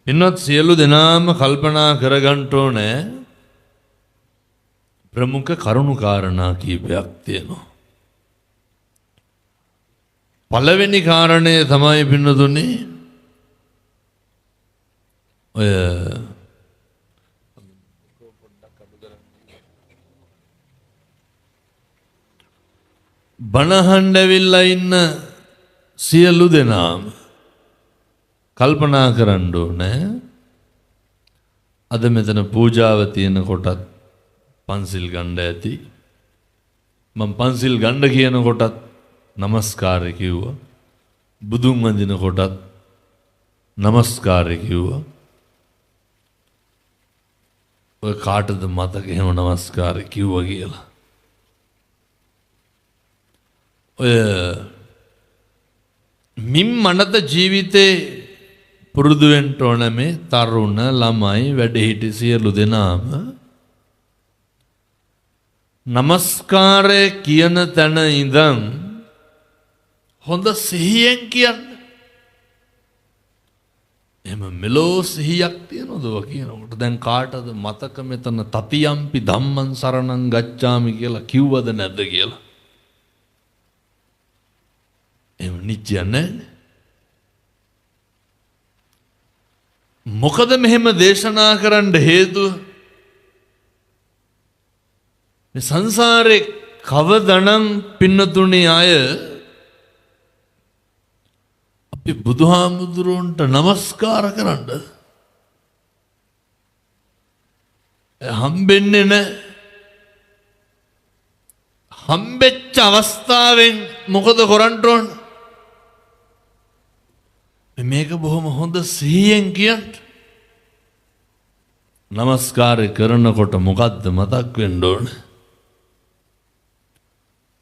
පින්වත් සියලු දෙනාම කල්පනා කරගන්න ඕනේ ප්‍රමුඛ කරුණු කාරණා කීපයක් තියෙනවා. පළවෙනි කාරණය තමයි පින්නතුනේ ඔය බණහඬ ඇවිල්ලා ඉන්න සියලු දෙනාම කල්පනා කරන්න ඕනේ. අද මෙතන පූජාව තියෙන කොටත් පන්සිල් ගන්න ඇති. මම පන්සිල් ගන්න කියන කොටත් නමස්කාරය කිව්වා. බුදුන් වඳින කොටත් නමස්කාරය කිව්වා. ඔය කාටද මතක එහෙම නමස්කාරය කිව්වා කියලා? ඔය මින් මනත ජීවිතේ පුරුදු වෙන්න ඕන මේ තරුණ ළමයි වැඩිහිටි සියලු දෙනාම නමස්කාරය කියන තැන ඉඳන් හොඳ සිහියෙන් කියන්න. එහෙම මෙලෝ සිහියක් තියනවද ඔය කියනකොට? දැන් කාටද මතක මෙතන තතියම්පි ධම්මං සරණං ගච්ඡාමි කියලා කිව්වද නැද්ද කියලා? එහෙම නිච්චයක් නැහැනේ. මොකද මෙහෙම දේශනා කරන්න හේතුව? මේ සංසාරේ කවදනම් පින්නතුණේ අය අපි බුදුහාමුදුරුවන්ට නමස්කාර කරන්නද? හම්බෙන්නේ නැහැ. හම්බෙච්ච අවස්ථාවෙන් මොකද කරන්න ඕන? මේක බොහොම හොඳ සිහියෙන් කියන්න. නමස්කාරය කරනකොට මොකද්ද මතක් වෙන්න ඕන?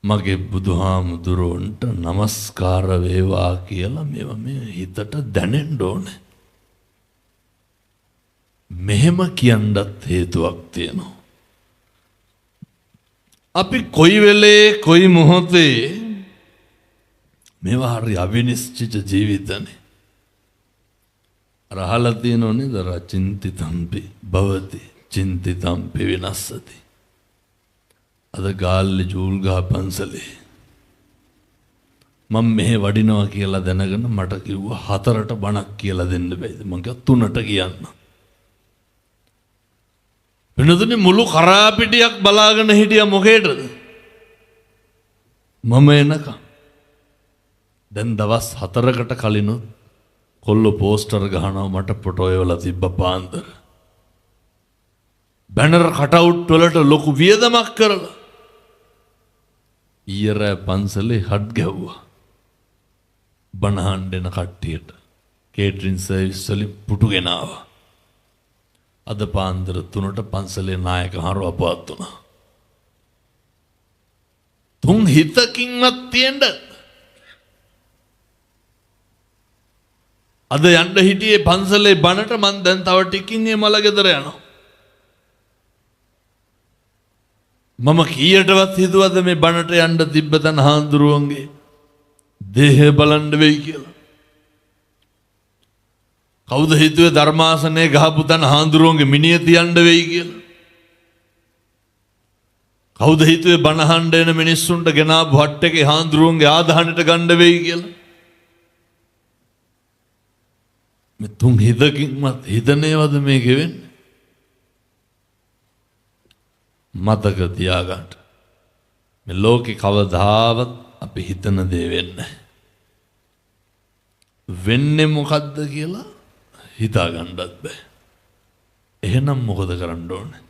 මගේ බුදුහාමුදුරුවන්ට නමස්කාර වේවා කියලා මේවා මේ හිතට දැනෙන්න ඕනේ. මෙහෙම කියන්නත් හේතුවක් තියෙනවා. අපි කොයි වෙලේ කොයි මොහොතේ මේවා හරි අවිනිශ්චිත ජීවිතනේ. අර අහලා තියෙනව නේද? අර චින්තිතම්පි භවති චින්තිතම්පි විනස්සති. අද ගාල්ලේ ජූල්ගහ පන්සලේ මම මෙහෙ වඩිනවා කියලා දැනගෙන මට කිව්වා 4ට බණක් කියලා දෙන්න බැයිද? මං කිව්වා 3ට කියන්න. වෙනදුනේ මුළු කරාපිටියක් බලාගෙන හිටියා මොකේටද? මම එනකම්. දැන් දවස් 4කට කලිනුත් කොල්ලෝ පෝස්ටර් ගහනවා මට ෆොටෝ එවලා තිබ්බ පාන්දර. බැනර් කටවුට් වලට ලොකු වියදමක් කරලා ඊයේ රෑ පන්සලේ හඩ් ගැව්වා. බණ අහන්න එන කට්ටියට කේටරින් සර්විස් වලින් පුටු ගෙනාවා. අද පාන්දර 3ට පන්සලේ නායක හරු අපවත් වුණා. තුන් හිතකින්වත් තියෙන්න අද යන්න හිටියේ පන්සලේ බණට, මං දැන් තව ටිකකින් මේ මල ගෙදර යනවා. මම කීයටවත් හිතුවද මේ බණට යන්න තිබ්බ තැන හාමුදුරුවන්ගේ දේහය බලන්න වෙයි කියලා? කවුද හිතුවේ ධර්මාසනයේ ගහපු තැන හාමුදුරුවන්ගේ මිනිය තියන්න වෙයි කියලා? කවුද හිතුවේ බණ අහන්න එන මිනිස්සුන්ට ගෙනාපු හට් එකේ හාමුදුරුවන්ගේ ආදාහනට ගන්න වෙයි කියලා? මේ තුන් හිතකින්වත් හිතනේවද මේක වෙන්නේ? මතක තියාගන්න. මේ ලෝකේ කවදාවත් අපි හිතන දේ වෙන්නේ වෙන්නේ මොකද්ද කියලා හිතා ගන්නත් බෑ. එහෙනම් මොකද කරන්න ඕනේ?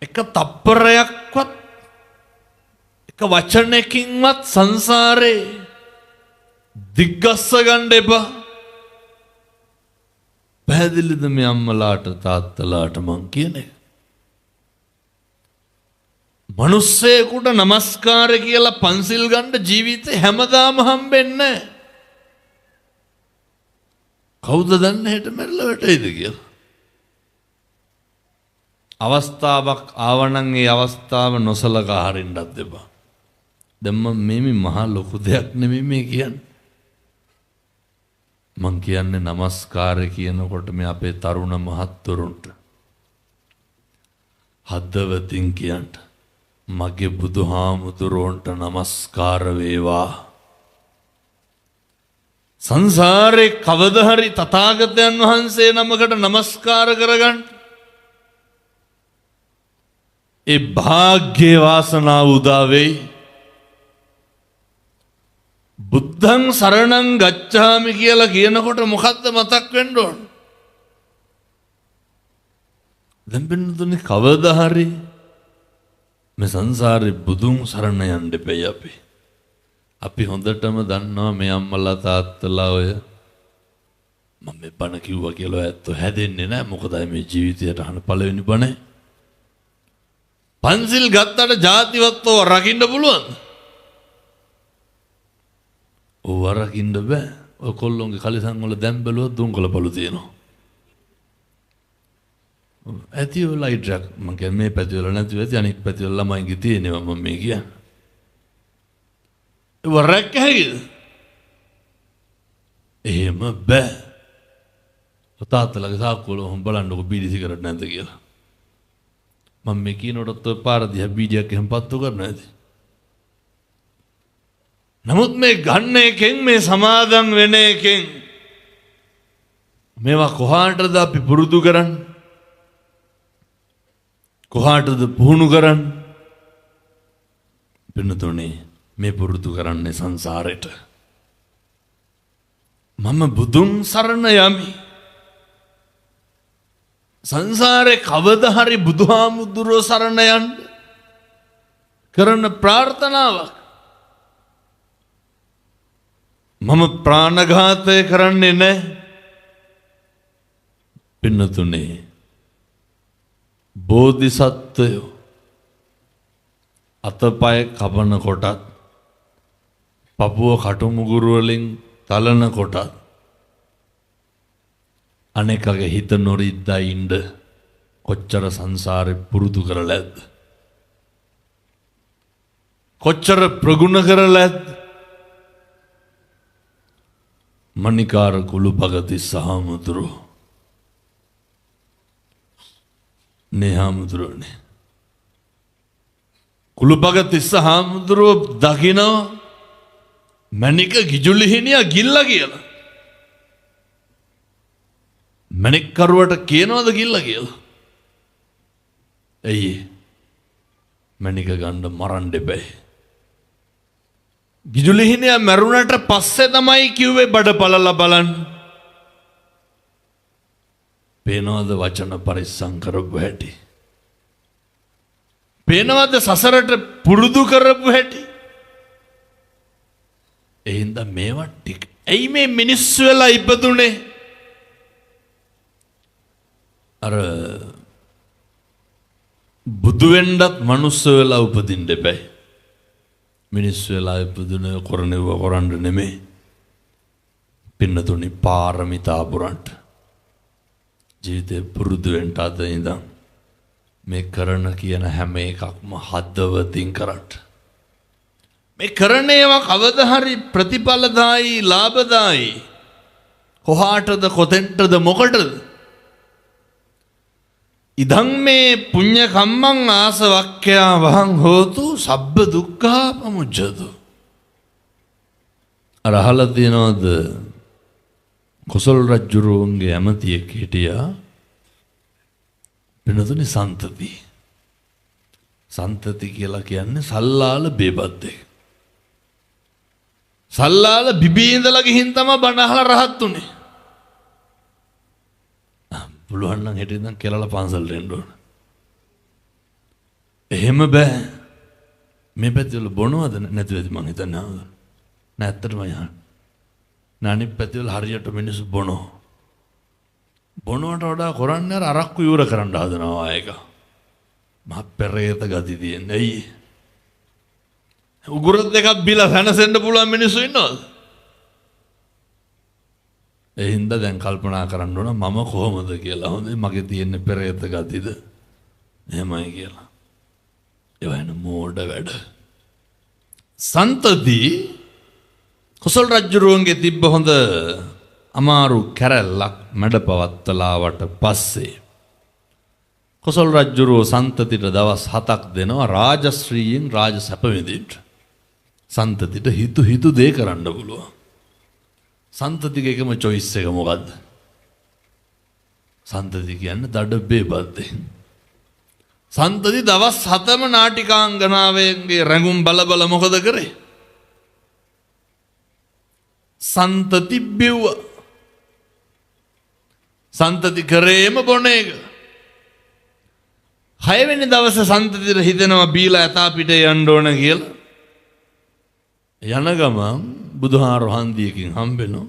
එක තප්පරයක්වත් එක වචනයකින්වත් සංසාරේ දිග්ගස්ස ගන්න එපා. පැහැදිලිද මේ අම්මලාට තාත්තලාට මං කියන එක? මනුස්සයෙකුට නමස්කාර කියලා පන්සිල් ගන්න ජීවිතේ හැමදාම හම්බෙන්නේ නැහැ. කවුද දන්නේ හෙට මැරිලා වැටෙයිද කියලා? අවස්ථාවක් ආවනම් ඒ අවස්ථාව නොසලකා හරින්නත් එපා. දැන් මම මේ මහා ලොකු දෙයක් නෙමෙයි මේ කියන්නේ. මං කියන්නේ නමස්කාර කියනකොට මේ අපේ තරුණ මහත්වරුන්ට හදවතින් කියන්න මගේ බුදුහාමුදුරුවන්ට නමස්කාර වේවා. සංසාරේ කවද හරි තථාගතයන් වහන්සේ නමකට නමස්කාර කරගන්න ඒ භාග්‍ය වාසනාව උදා වෙයි. බුද්ධං සරණං ගච්ඡාමි කියලා කියනකොට මොකද්ද මතක් වෙන්න ඕන? දැන් පින්නතුනේ කවදා හරි මේ සංසාරේ බුදුන් සරණ යන්න එපැයි අපි. අපි හොඳටම දන්නවා මේ අම්මලා තාත්තලා ඔය මම මේ බණ කිව්වා කියලා ඇත්තෝ හැදෙන්නේ නැහැ. මොකද මේ ජීවිතයට අහන පළවෙනි බණ. පන්සිල් ගත්තට ජාතිවත් ඔව රකින්න පුළුවන්ද? ඔව් රකින්න බෑ. ඔය කොල්ලොන්ගේ කලිසම් වල දැන් බැලුවොත් දුම්කොළ පළු තියෙනවා. ඇති ඔය ලයිට් එකක් මං කියන්නේ මේ පැති වල නැතුව ඇති අනික් පැති වල ළමයින්ගේ තියෙනවා මම මේ කියන්නේ. ඒව රැක්ක හැකිද? එහෙම බෑ. තාත්තලාගේ සාක්කුව වල ඔහොම බලන්නකො බීඩි සිගරට් නැද්ද කියලා. මම මේ කියනකොටත් ඔය පාර දිහා බීඩියක් එහෙම පත්තු කරනවා ඇති. නමුත් මේ ගන්න එකෙන් මේ සමාදන් වෙන එකෙන් මේවා කොහාටද අපි පුරුදු කරන්නේ? කොහාටද පුහුණු කරන්නේ? පින්නතුනේ මේ පුරුදු කරන්නේ සංසාරෙට. මම බුදුන් සරණ යමි. සංසාරේ කවදා හරි බුදුහාමුදුරුවෝ සරණ යන්න කරන ප්‍රාර්ථනාවක්. මම ප්‍රාණඝාතය කරන්නේ නැහැ. පින්නතුනේ බෝධිසත්වයෝ අතපය කපන කොටත් පපුව කටුමුගුරු වලින් තලන කොටත් අනෙකගේ හිත නොරිද්දා ඉන්න කොච්චර සංසාරේ පුරුදු කරලා ඇද්ද? කොච්චර ප්‍රගුණ කරලා ඇද්ද? මණිකාර කුළුපගතිස්ස හාමුදුරුවෝ නේ හාමුදුරුවනේ කුළුපගතිස්ස හාමුදුරුවෝ දකිනවා මණික ගිජුලිහිණියා ගිල්ලා කියලා. මණික් කරුවට කියනවද ගිල්ලා කියලා? ඇයි මණික ගන්න මරන්න එපැයි. ගිජුලිහිණියා මැරුණට පස්සේ තමයි කිව්වේ බඩ පළලා බලන්න. පේනවද වචන පරිස්සම් කරපු හැටි? පේනවද සසරට පුරුදු කරපු හැටි? ඒ හින්දා මේවා ටික ඇයි මේ මිනිස්සු වෙලා ඉපදුනේ? අර බුදු වෙන්නත් මනුස්ස වෙලා උපදින්න එපැයි. මිනිස්සු වෙලා ඉපදුන කරනෙව කරන්න නෙමෙයි. පින්නතුනි පාරමිතා පුරන්ට. ජීවිතේ පුරුදු වෙන්න අද ඉඳන් මේ කරන කියන හැම එකක්ම හදවතින් කරන්න. මේ කරන ඒවා කවදා හරි ප්‍රතිඵලදායි ලාභදායි. කොහාටද කොතෙන්ටද මොකටද? ඉදං මේ පුඤ්ඤ කම්මං ආසවක්ඛයා වහං හෝතු සබ්බ දුක්ඛා පමුච්ඡතු. අර අහලා තියෙනවද කොසල් රජුරුවන්ගේ ඇමතියෙක් හිටියා වෙනතුනි සන්තති. සන්තති කියලා කියන්නේ සල්ලාල බේබද්දෙක්. සල්ලාල බිබී ඉඳලා ගිහින් තමයි බණ අහලා රහත් උනේ. පුළුවන් නම් හෙට ඉඳන් කෙලලා පන්සලට එන්න ඕන. එහෙම බෑ. මේ පැති වල බොනවද නැතුව ඇති මං හිතන්නේ ආවද? නෑ ඇත්තටම යහන්. නෑ අනිත් පැති වල හරියට මිනිස්සු බොනවා. බොනවට වඩා කරන්නේ අර අරක්කු ඉවර කරන්න හදනවා ඒක. මහ පෙරේත ගති තියෙන්නේ. ඇයි? උගුර දෙකක් බිලා සැනසෙන්න පුළුවන් මිනිස්සු ඉන්නවද? ඒ හින්දා දැන් කල්පනා කරන්න ඕන මම කොහොමද කියලා. හොඳයි මගේ තියෙන පෙරේත ගතිද? එහෙමයි කියලා. ඒවා එන මෝඩ වැඩ. සන්තති කොසල් රජුරුවන්ගේ තිබ්බ හොඳ අමාරු කැරැල්ලක් මැඩපවත්තලාවට පස්සේ කොසල් රජුරෝ සන්තතිට දවස් 7ක් දෙනවා රාජශ්‍රීයෙන් රාජ සැප විඳින්න. සන්තතිට හිතු හිතු දේ කරන්න පුළුවන්. සන්තතිගේ එකම චොයිස් එක මොකද්ද? සන්තති කියන්නේ දඩ බේබද්දේ. සන්තති දවස් 7ම නාටිකාංගනාවන්ගේ රැඟුම් බල බල මොකද කරේ? සන්තති බිව්වා. සන්තති කරේම බොන එක. 6 වෙනි දවසේ සන්තතිට හිතෙනවා බීලා ඇතා පිටේ යන්න ඕන කියලා. යන ගමන් බුදුහාර හන්දියකින් හම්බෙනවා.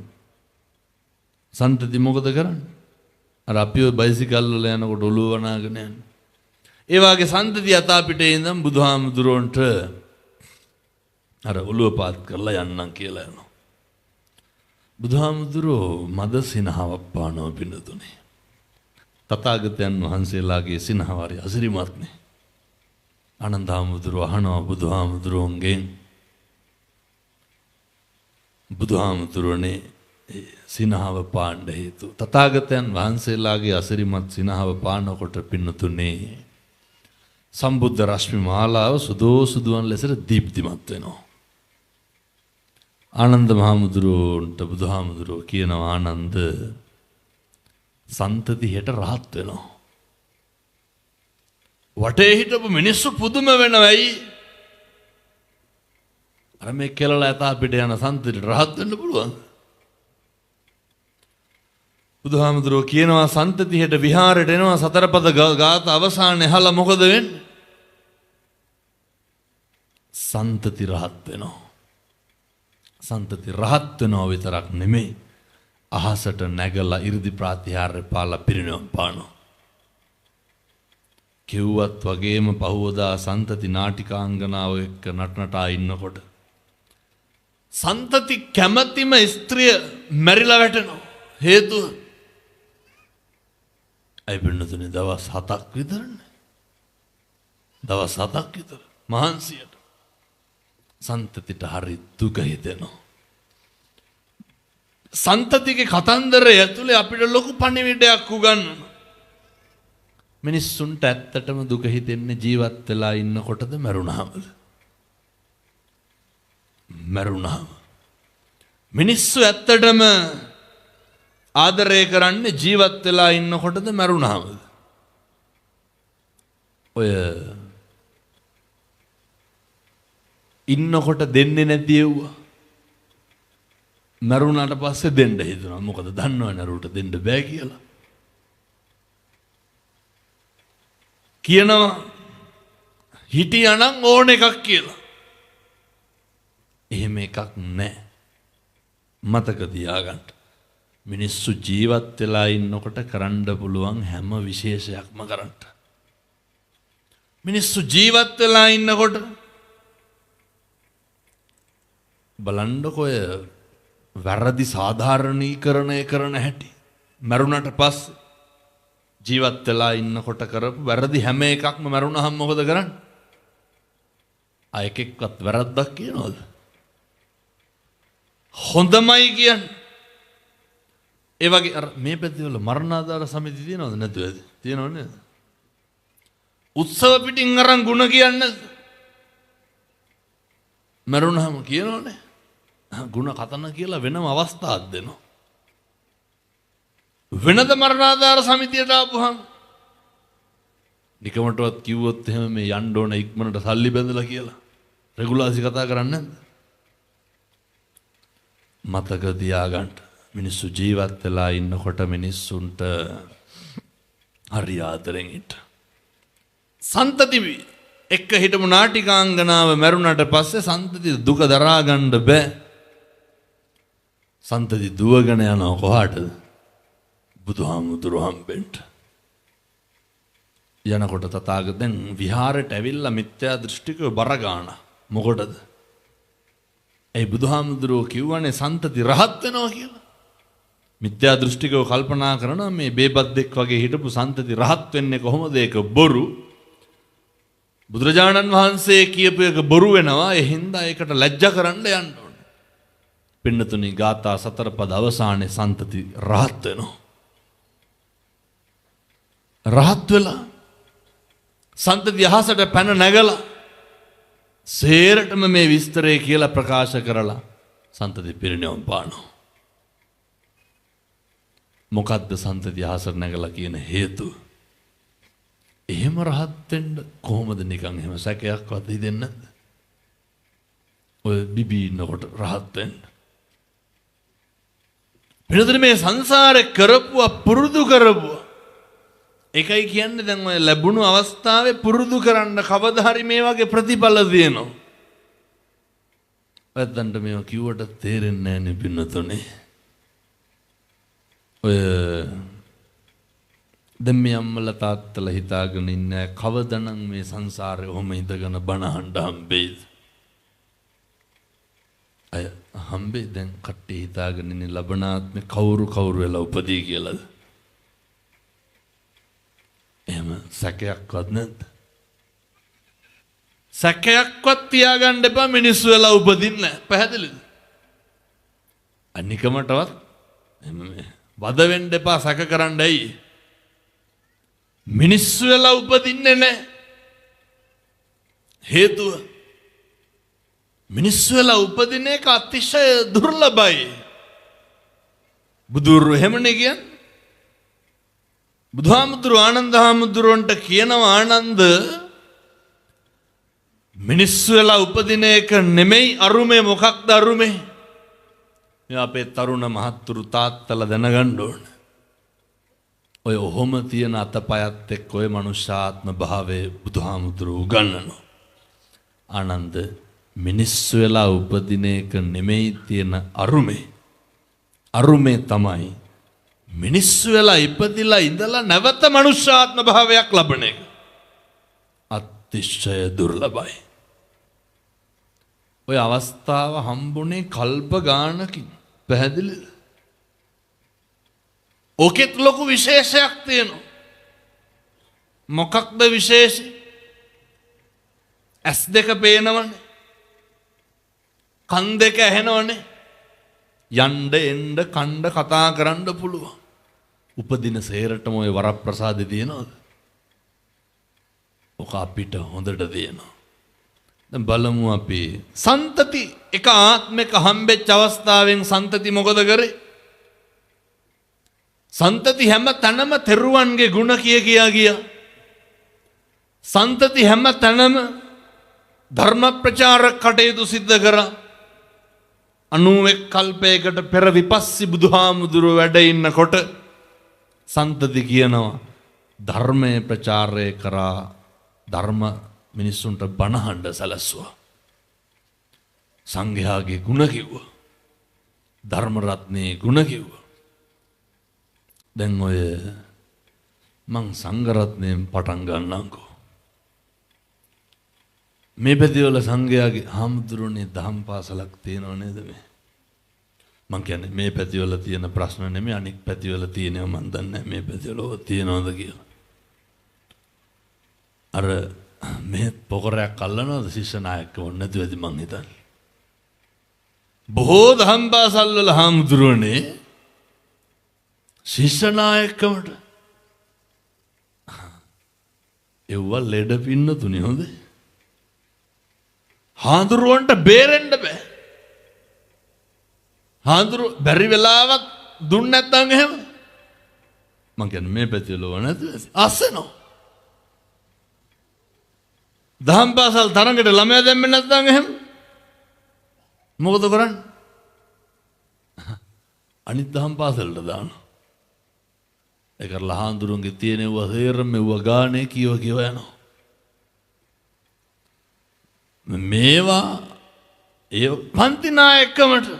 සන්තති මොකද කරන්නේ? අර අපි ඔය බයිසිකල් වල යනකොට ඔළුව වනාගෙන යන්නේ. ඒ වාගේ සන්තති ඇතා පිටේ ඉඳන් බුදුහාමුදුරුවන්ට අර ඔළුව පාත් කරලා යන්නම් කියලා යනවා. බුදුහාමුදුරුවෝ මද සිනහවක් පානවා පින්නතුනේ. තථාගතයන් වහන්සේලාගේ සිනහව හරි අසිරිමත්නේ. ආනන්ද හාමුදුරුවෝ අහනවා බුදුහාමුදුරුවන්ගෙන්, බුදුහාමුදුරුවනේ සිනහව පාන්න හේතු. තථාගතයන් වහන්සේලාගේ අසිරිමත් සිනහව පානකොට පින්නතුනේ සම්බුද්ධ රශ්මි මාලාව සුදෝ සුදුවන් ලෙසට දීප්තිමත් වෙනවා. ආනන්ද මහමුදුරුවන්ට බුදුහාමුදුරුවෝ කියනවා, ආනන්ද සන්තති හෙට රහත් වෙනවා. වටේ හිටපු මිනිස්සු පුදුම වෙනවා. ඇයි? අර මේ කෙලලා ඇතා පිට යන සන්තතිට රහත් වෙන්න පුළුවන්. බුදුහාමුදුරුවෝ කියනවා සන්තති හෙට විහාරයට එනවා සතරපද ගාත අවසානයේ අහලා මොකද වෙන්නේ? සන්තති රහත් වෙනවා. සන්තති රහත් වෙනවා විතරක් නෙමෙයි, අහසට නැගලා 이르දි ප්‍රාතිහාර්ය පාලා පිරිනිවන් පානවා. කිව්වත් වගේම පහුවදා සන්තති නාටිකාංගනාව එක්ක නටනටා ඉන්නකොට සන්තති කැමැතිම ස්ත්‍රිය මැරිලා වැටෙනවා. හේතුව අය පින්නතුනේ දවස් 7ක් විතරනේ. දවස් 7ක් විතර මහන්සියට සන්තතිට හරි දුක හිතෙනවා. සන්තතිගේ කතන්දරය ඇතුලේ අපිට ලොකු පණිවිඩයක් උගන්වනවා. මිනිස්සුන්ට ඇත්තටම දුක හිතෙන්නේ ජීවත් වෙලා ඉන්නකොටද මැරුණාමද? මැරුණාම. මිනිස්සු ඇත්තටම ආදරය කරන්නේ ජීවත් වෙලා ඉන්නකොටද මැරුණාමද? ඔය ඉන්නකොට දෙන්නේ නැති එව්වා මැරුණාට පස්සේ දෙන්න හිතනවා. මොකද දන්නවනේ අරුට දෙන්න බෑ කියලා. කියනවා හිටියානම් ඕන එකක් කියලා. එහෙම එකක් නෑ. මතක තියාගන්න. මිනිස්සු ජීවත් වෙලා ඉන්නකොට කරන්න පුළුවන් හැම විශේෂයක්ම කරන්න. මිනිස්සු ජීවත් වෙලා ඉන්නකොට බලන්නකො ඔය වැරදි සාධාරණීකරණය කරන හැටි. මැරුණට පස්සේ ජීවත් වෙලා ඉන්නකොට කරපු වැරදි හැම එකක්ම මැරුණහම මොකද කරන්නේ? ආ එකෙක්වත් වැරද්දක් කියනවද? හොඳමයි කියන්නේ. ඒ වගේ අර මේ පැතිවල මරණාධාර සමිති තියෙනවද නැතුවද? තියෙනව නේද? උත්සව පිටින් අරන් ಗುಣ කියන්නේ මැරුණහම කියනවනේ. ගුණ කතන කියලා වෙනම අවස්ථාවක් දෙනවා. වෙනද මරණාධාර සමිතියට ආපුහම නිකමටවත් කිව්වොත් එහෙම මේ යන්න ඕන ඉක්මනට සල්ලි බැඳලා කියලා රෙගුලාසි කතා කරන්නේ නැද්ද? මතක තියාගන්න. මිනිස්සු ජීවත් වෙලා ඉන්නකොට මිනිස්සුන්ට හරි ආදරෙන් ඉන්න. සන්තති එක්ක හිටපු නාටිකාංගනාව මැරුණට පස්සේ සන්තති දුක දරා ගන්න බෑ. සන්තති දුවගෙන යනවා කොහාටද? බුදුහාමුදුරුවෝ හම්බෙන්න. යනකොට තථාගත දැන් විහාරයට ඇවිල්ලා මිත්‍යා දෘෂ්ටිකව බර ගාන. මොකටද? ඒ බුදුහාමුදුරුවෝ කිව්වනේ සන්තති රහත් වෙනවා කියලා. මිත්‍යා දෘෂ්ටිකව කල්පනා කරනවා මේ බේබද්දෙක් වගේ හිටපු සන්තති රහත් වෙන්නේ කොහොමද? ඒක බොරු. බුදුරජාණන් වහන්සේ කියපු එක බොරු වෙනවා. ඒ හින්දා ඒකට ලැජ්ජා කරන්න යන්න ඕනේ. පින්නතුනි ගාථා සතර පද අවසානයේ සන්තති රහත් වෙනවා. රහත් වෙලා සන්තති අහසට පැන නැගලා සේරටම මේ විස්තරය කියලා ප්‍රකාශ කරලා සන්තති පිරිනිවන් පානවා. මොකද්ද සන්තති අහසට නැගලා කියන හේතුව? එහෙම රහත් වෙන්න කොහොමද නිකන් එහෙම සැකයක්වත් හිතෙන්නේ නැද්ද? ඔය බිබී ඉන්නකොට රහත් වෙන්න. පිළිතුරු මේ සංසාරේ කරපුවා පුරුදු කරපුවා. ඒකයි කියන්නේ දැන් ඔය ලැබුණු අවස්ථාවේ පුරුදු කරන්න කවදා හරි මේ වගේ ප්‍රතිඵල තියෙනවා. ඔයයන්ට මේවා කිව්වට තේරෙන්නේ නැහැ නේ පින්නතුනේ. ඔය දැන් මේ අම්මලා තාත්තලා හිතාගෙන ඉන්නේ කවදනම් මේ සංසාරේ ඔහොම ඉඳගෙන බණ අහන්න හම්බෙයිද? අය හම්බෙයි දැන් කට්ටිය හිතාගෙන ඉන්නේ ලබන ආත්මේ කවුරු කවුරු වෙලා උපදී කියලාද? එහෙම සැකයක්වත් නැද්ද? සැකයක්වත් තියාගන්න එපා මිනිස්සු වෙලා උපදින්න. පැහැදිලිද? අනිකමටවත් එහෙම වද වෙන්න එපා සැක කරන්න ඇයි? මිනිස්සු වෙලා උපදින්නේ නැහැ. හේතුව මිනිස්සු වෙලා උපදින එක අතිශය දුර්ලභයි. බුදුරු එහෙමනේ කියන්නේ. බුදුහාමුදුරු ආනන්ද හාමුදුරුවන්ට කියනවා ආනන්ද මිනිස්සු වෙලා උපදින එක නෙමෙයි අරුමේ. මොකක්ද අරුමේ? මේ අපේ තරුණ මහත්තුරු තාත්තලා දැනගන්න ඕන. ඔය ඔහොම තියෙන අතපයත් එක්ක ඔය මනුෂ්‍යාත්ම භාවයේ බුදුහාමුදුරු උගන්වනවා. ආනන්ද මිනිස්සු වෙලා උපදින එක නෙමෙයි තියෙන අරුමේ. අරුමේ තමයි මිනිස්සු වෙලා ඉපදිලා ඉඳලා නැවත මනුෂ්‍යාත්ම භාවයක් ලබන එක. අතිශය දුර්ලභයි. ඔය අවස්ථාව හම්බුනේ කල්ප ගානකින්. පැහැදිලිද? ඕකෙත් ලොකු විශේෂයක් තියෙනවා. මොකක්ද විශේෂය? ඇස් දෙක පේනවනේ. කන් දෙක ඇහෙනවනේ. යන්න එන්න කණ්ඩ කතා කරන්න පුළුවන්. උපදින සේරටම ඔය වරප්‍රසාදේ තියෙනවද? ඔක අපිට හොඳට තියෙනවා. දැන් බලමු අපි සන්තති එක ආත්මයක හම්බෙච්ච අවස්ථාවෙන් සන්තති මොකද කරේ? සන්තති හැම තැනම තෙරුවන්ගේ ගුණ කිය කියා ගියා. සන්තති හැම තැනම ධර්ම ප්‍රචාර කටයුතු සිද්ධ කරා. 91 කල්පයකට පෙර විපස්සී බුදුහාමුදුරුව වැඩ ඉන්නකොට සන්තති කියනවා ධර්මය ප්‍රචාරය කරා, ධර්ම මිනිස්සුන්ට බණ අහන්න සැලැස්සුවා. සංඝයාගේ ගුණ කිව්වා. ධර්ම රත්නයේ ගුණ කිව්වා. දැන් ඔය මං සංඝ රත්නයෙන් පටන් ගන්නම්කෝ. මේ පැතිවල සංඝයාගේ හාමුදුරුවනේ දහම් පාසලක් තියෙනව නේද මේ? මං කියන්නේ මේ පැතිවල තියෙන ප්‍රශ්න නෙමෙයි, අනික් පැතිවල තියෙනව මං දන්නේ නැහැ මේ පැතිවල ඔය තියෙනවද කියලා. අර මේ පොකරයක් අල්ලනවද ශිෂ්‍ය නායකව නැතුව ඇති මං හිතන්නේ. බොහෝ දහම් පාසල් වල හාමුදුරුවනේ ශිෂ්‍ය නායකකමට එව්ව ලෙඩ පින්නතුනේ හොඳේ. හාමුදුරුවන්ට බේරෙන්න බෑ. හාමුදුරුව බැරි වෙලාවක් දුන්න නැත්නම් එහෙම මං කියන්නේ මේ පැතිවල ඕන නැතුව අස්සනවා. දහම් පාසල් තරඟට ළමයා දැම්මේ නැත්නම් එහෙම මොකද කරන්නේ? අනිත් දහම් පාසලට දානවා. ඒක අර හාමුදුරුවන්ගේ තියෙන ඒවා සේරම ඒවා ගානේ කියව කියව යනවා. මේවා ඒ පන්ති නායකකමට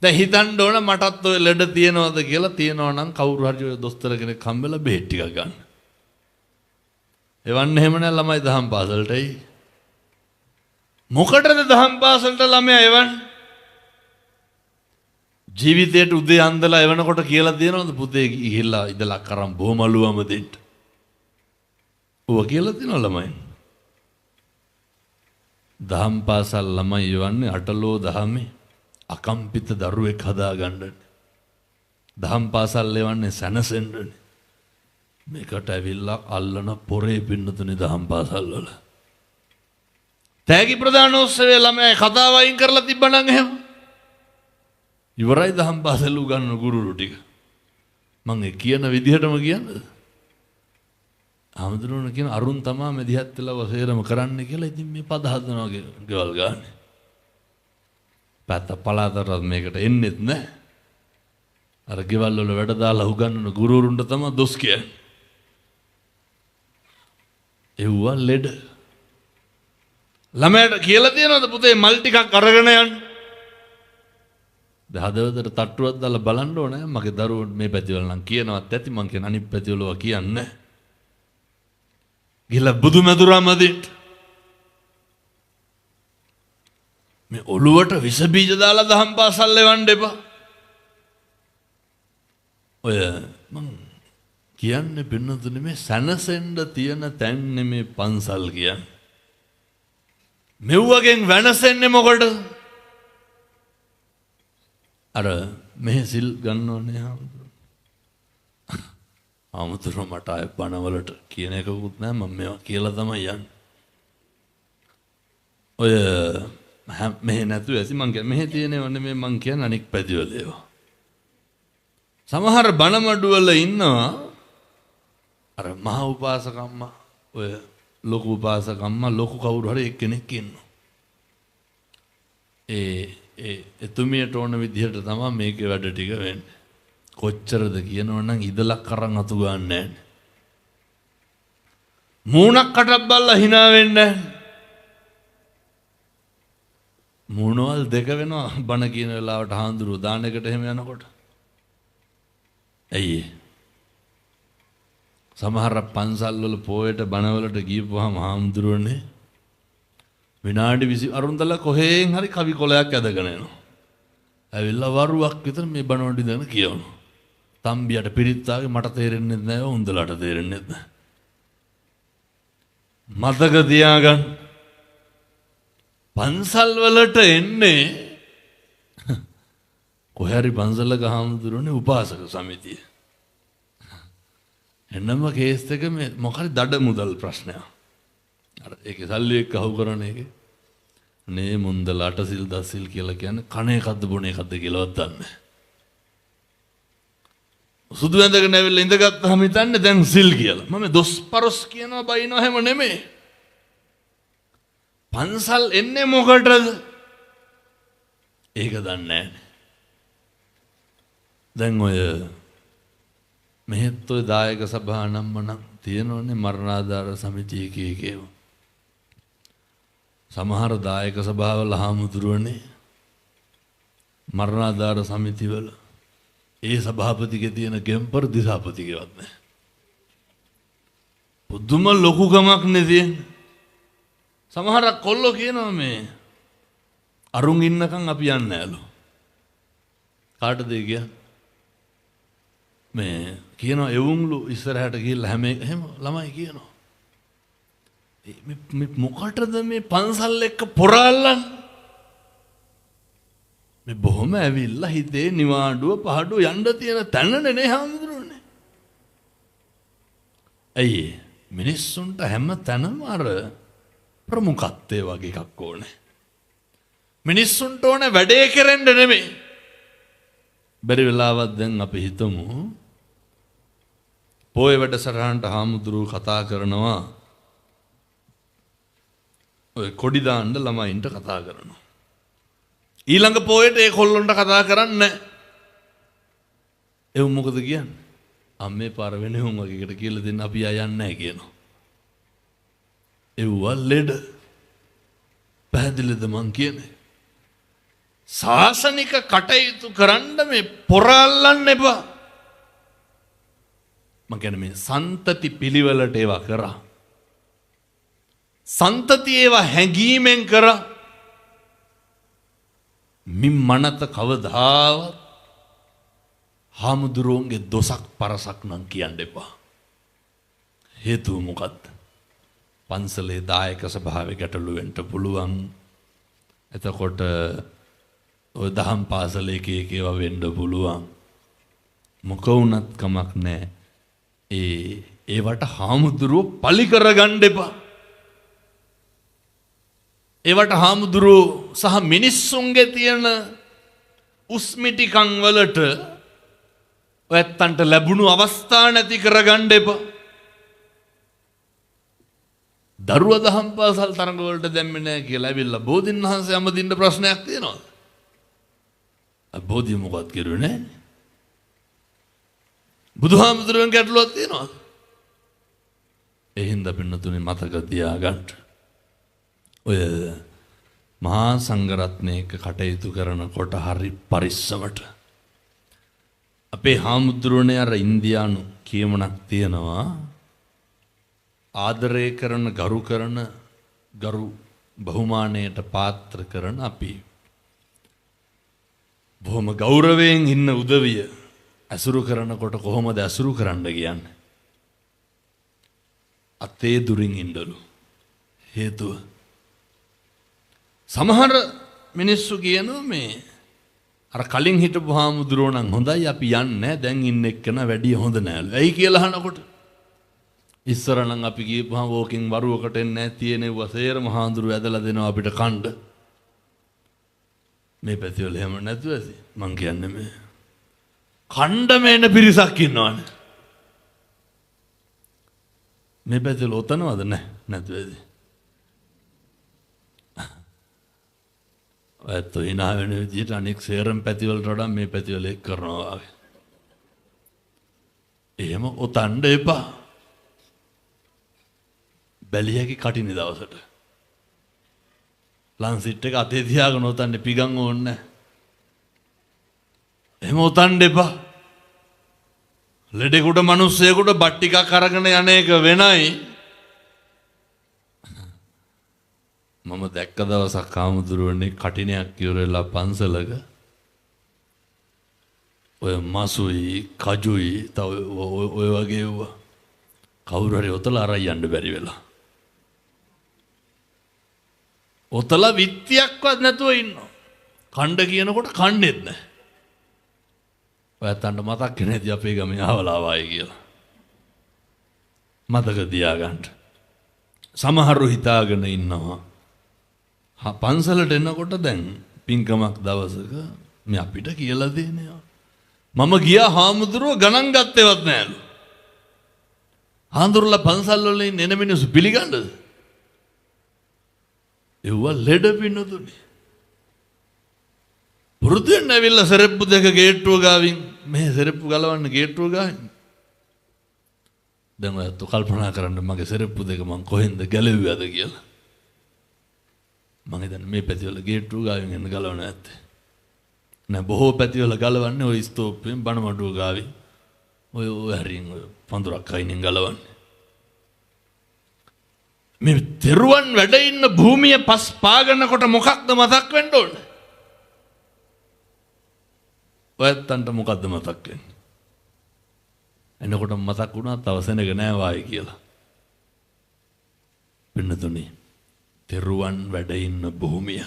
දැන් හිතන්න ඕන මටත් ඔය ලෙඩ තියෙනවද කියලා. තියෙනවා නම් කවුරු හරි ඔය දොස්තර කෙනෙක් හම්බෙලා බෙහෙත් ටිකක් ගන්න. එවන්න එහෙම නෑ ළමයි දහම් පාසලට එයි. මොකටද දහම් පාසලට ළමයා එවන්නේ? ජීවිතේට උදේ අන්දලා එවනකොට කියලා තියෙනවද පුතේ ගිහිල්ලා ඉඳලා කරන් බොහොමලුවම දෙන්න. ඔව කියලා තියෙනව ළමයි. දහම් පාසල් ළමයි එවන්නේ අටලෝ දහමේ. අකම්පිත දරුවෙක් හදාගන්නනේ. දහම් පාසල් එවන්නේ සැනසෙන්නනේ. මේකට ඇවිල්ලා අල්ලන පොරේ පින්නතුනේ දහම් පාසල් වල. තෑගි ප්‍රදානෝත්සවයේ ළමයි කතාව අයින් කරලා තිබ්බනම් එහෙම ඉවරයි දහම් පාසල් උගන්වන ගුරුවරු ටික. මං ඒ කියන විදිහටම කියන්නද? හාමුදුරුවෝ කියන අරුන් තමා මෙදිහත් වෙලා වසේරම කරන්න කියලා. ඉතින් මේ පද හදනවා ගෙවල් ගානේ. පැත්ත පළාතටත් මේකට එන්නෙත් නෑ. අර ගෙවල් වල වැඩ දාලා උගන්වන ගුරුවරුන්ට තමයි දොස් කියන්නේ. එව්වා ලෙඩ. ළමයාට කියලා තියනවද පුතේ මල් ටිකක් අරගෙන යන්න? හදවතට තට්ටුවක් දාලා බලන්න ඕනේ. මගේ දරුවෝ මේ පැතිවල නම් කියනවත් ඇති, මං කියන අනිත් පැතිවල ඔවා කියන්නේ. ගිහලා බුදුමැදුරා මදින්න. මේ ඔළුවට විස බීජ දාලා දහම් පාසල් එවන්න එපා. ඔය මං කියන්නේ පින්නතුනේ මේ සැනසෙන්න තියෙන තැන් නෙමේ පන්සල් කියන්නේ. මෙව්වගෙන් වෙනසෙන්නේ මොකටද? අර මෙහෙ සිල් ගන්න ඕනේ හාමුදුරුවෝ. හාමුදුරුවෝ මට ආයෙ බණවලට කියන එකකුත් නෑ, මම මේවා කියලා තමයි යන්නේ. ඔය මෙහෙ නැතුව ඇති මං කියන්නේ මෙහෙ තියෙනව නෙමෙයි මං කියන්නේ අනික් පැතිවල ඒවා. සමහර බණමඩු වල ඉන්නවා අර මහ උපාසකම්මා, ඔය ලොකු උපාසකම්මා, ලොකු කවුරු හරි එක්කෙනෙක් ඉන්නවා. ඒ ඒ එතුමියට ඕන විදිහට තමයි මේකේ වැඩ ටික වෙන්නේ. කොච්චරද කියනවනම් ඉදලක් අරන් අතු ගන්න නෑනේ. මූණක් කටක් බල්ලා hina වෙන්නේ නෑනේ. මූණවල් දෙක වෙනවා බණ කියන වෙලාවට හාමුදුරුවෝ දාන එකට එහෙම යනකොට. ඇයි ඒ? සමහර පන්සල් වල පොයට බණවලට ගියපුවාම හාමුදුරුවනේ විනාඩි 20 අරුන්දලා කොහේන් හරි කවි කොලයක් ඇදගෙන එනවා. ඇවිල්ලා වරුවක් විතර මේ බණ වල ඉඳගෙන කියවනවා. තම්බියට පිරිත් ආවේ මට තේරෙන්නේ නැහැ, උන්දලට තේරෙන්නේ නැහැ. මතක තියාගන්න. පන්සල් වලට එන්නේ කොහේ හරි පන්සලක හාමුදුරුවනේ උපාසක සමිතිය. එන්නම කේස් එක මේ මොකක් හරි දඩ මුදල් ප්‍රශ්නයක්. අර ඒකේ සල්ලි එක්ක අහු කරන එකේ. නේ මුන්දල අටසිල් දසිල් කියලා කියන්නේ කණ එකක්ද බොන එකක්ද කියලාවත් දන්නේ නැහැ. සුදු ඇඳගෙන ඇවිල්ලා ඉඳගත්තාම හිතන්නේ දැන් සිල් කියලා. මම දොස් පරොස් කියනවා බයිනවා හැම නෙමෙයි. පන්සල් එන්නේ මොකටද? ඒක දන්නේ නැහැ. දැන් ඔය මෙහෙත් ඔය දායක සභා නම් මනම් තියෙනවනේ මරණාධාර සමිතිය කිය කේව. සමහර දායක සභාවල හාමුදුරුවනේ මරණාධාර සමිතිවල ඒ සභාපතිගේ තියෙන ගෙම්පර් දිසාපතිගේවත් නෑ. පුදුම ලොකුකමක් නේ තියෙන්නේ. සමහරක් කොල්ලෝ කියනවා මේ අරුන් ඉන්නකන් අපි යන්නේ නෑලු. කාටද ඒ කියන්නේ? මේ කියනවා එවුන්ලු ඉස්සරහට ගිහිල්ලා හැම එහෙම ළමයි කියනවා. මේ මොකටද මේ පන්සල් එක්ක පොර අල්ලන්නේ? මේ බොහොම ඇවිල්ලා හිතේ නිවාඩුව පහඩුව යන්න තියෙන තැනනේ නේ හාමුදුරුවනේ. ඇයි මිනිස්සුන්ට හැම තැනම අර ප්‍රමුඛත්වය වගේ එකක් ඕනේ. මිනිස්සුන්ට ඕනේ වැඩේ කරන්න නෙමෙයි. බැරි වෙලාවක් දැන් අපි හිතමු පොය වැඩසටහනට හාමුදුරුවෝ කතා කරනවා. ඔය කොඩි දාන්න ළමයින්ට කතා කරනවා. ඊළඟ පොයට ඒ කොල්ලොන්ට කතා කරන්නේ නැහැ. එවුන් මොකද කියන්නේ? අම්මේ පාර වෙන උන් වගේ එකට කියලා දෙන්න අපි ආ යන්නේ නැහැ කියනවා. එව්වා ලෙඩ. පැහැදිලිද මං කියන්නේ? සාසනික කටයුතු කරන්න මේ පොර අල්ලන්න එපා. මං කියන්නේ මේ සන්තති පිළිවෙලට ඒවා කරා. සන්තති ඒවා හැඟීමෙන් කරා. මින් මනත කවදාවත් හාමුදුරුවන්ගේ දොසක් පරසක් නම් කියන්න එපා. හේතුව මොකද්ද? පන්සලේ දායක සභාවේ ගැටලු වෙන්න පුළුවන්. එතකොට ඔය දහම් පාසල එක එක ඒවා වෙන්න පුළුවන්. මොක වුණත් කමක් නැහැ. ඒවට හාමුදුරුවෝ පලි කරගන්න එපා. ඒවට හාමුදුරුවෝ සහ මිනිස්සුන්ගේ තියෙන උස්මිටිකම් වලට ඔයත්තන්ට ලැබුණු අවස්ථා නැති කරගන්න එපා. දරුවා දහම් පාසල් තරඟ වලට දැම්මේ නැහැ කියලා ඇවිල්ලා බෝධින් වහන්සේ අමදින්න ප්‍රශ්නයක් තියෙනවද? බෝධිය මොකක්ද කරුවේ නැහැ. බුදුහාමුදුරුවන් ගැටලුවක් තියෙනවද? ඒ හින්දා පින්නතුනේ මතක තියාගන්න. ඔය මහා සංඝරත්නයක කටයුතු කරනකොට හරි පරිස්සමට අපේ හාමුදුරුවනේ අර ඉන්දියානු කියමනක් තියෙනවා, ආදරය කරන ගරු කරන ගරු බහුමානයට පාත්‍ර කරන අපි බොහොම ගෞරවයෙන් ඉන්න උදවිය ඇසුරු කරනකොට කොහොමද ඇසුරු කරන්න කියන්නේ? අතේ දුරින් ඉන්නලු. හේතුව සමහර මිනිස්සු කියනවා මේ අර කලින් හිටපු හාමුදුරුවෝ නම් හොඳයි අපි යන්නේ නැහැ, දැන් ඉන්න එක්කන වැඩිය හොඳ නෑලු. ඇයි කියලා අහනකොට ඉස්සර නම් අපි ගියපුවම ඕකෙන් වරුවකට එන්නේ නැහැ, තියෙනෙව්වා සේරම හාමුදුරුවෝ ඇදලා දෙනවා අපිට කණ්ඩ. මේ පැතිවල එහෙම නැතුව ඇති. මං කියන්නේ මේ කණ්ඩම එන පිරිසක් ඉන්නවනේ. මේ පැතිවල ඔතනවද? නැහැ, නැතුව ඇති. ඔයත් hina වෙන විදිහට අනෙක් සේරම පැතිවලට වඩා මේ පැතිවල එක් කරනවා වගේ. එහෙම ඔතන්න එපා. බැලිය හැකි කටින දවසට. ලන්සිට් එක අතේ තියාගෙන ඔතන්නේ පිගන් ඕනේ නැහැ. එහෙම ඔතන්න එපා. ලෙඩෙකුට මිනිස්සෙකුට බත් ටිකක් අරගෙන යන එක වෙනයි. මම දැක්ක දවසක් හාමුදුරුවනේ කටිනයක් ඉවර වෙලා පන්සලක ඔය මසුයි කජුයි තව ඔය වගේ ඒවා කවුරු හරි ඔතලා අරන් යන්න බැරි වෙලා. ඔතලා විත්තියක්වත් නැතුව ඉන්නවා. කණ්ඩ කියනකොට කන්නේත් නැහැ. ඔයත් අන්න මතක් වෙන්නේ නැති අපේ ගමේ ආවලා ආවායි කියලා. මතක තියාගන්න. සමහරු හිතාගෙන ඉන්නවා පන්සලට එනකොට දැන් පින්කමක් දවසක මේ අපිට කියලා දෙනවා. මම ගියා හාමුදුරුවෝ ගණන් ගත්තේවත් නෑලු. හාමුදුරුවෝ පන්සල් වල ඉන්න එන මිනිස්සු පිළිගන්නද? එව්වා ලෙඩ පින්නතුනේ. පුරුදු වෙන්න ඇවිල්ලා සෙරෙප්පු දෙක ගේට්ටුව ගාවින් මේ සෙරෙප්පු ගලවන්න ගේට්ටුව ගාවින්. දැන් ඔයත් කල්පනා කරන්න මගේ සෙරෙප්පු දෙක මං කොහෙන්ද ගැලෙව්වද කියලා. මං හිතන්නේ මේ පැතිවල ගේට්ටුව ගාවින් එන්න ගලවන ඇත්තේ. නෑ, බොහෝ පැතිවල ගලවන්නේ ඔය ස්තෝප්පෙන් බණමඩුව ගාවින්. ඔය ඔය හරින් ඔය පඳුරක් අයිනෙන් ගලවන්නේ. මේ තෙරුවන් වැඩ ඉන්න භූමිය පස් පාගනකොට මොකක්ද මතක් වෙන්න ඕනේ? ඔයත්තන්ට මොකද්ද මතක් වෙන්නේ? එනකොට මතක් වුණා තව සෙනග නෑ වායි කියලා. පින්නතුනි, තෙරුවන් වැඩ ඉන්න භූමිය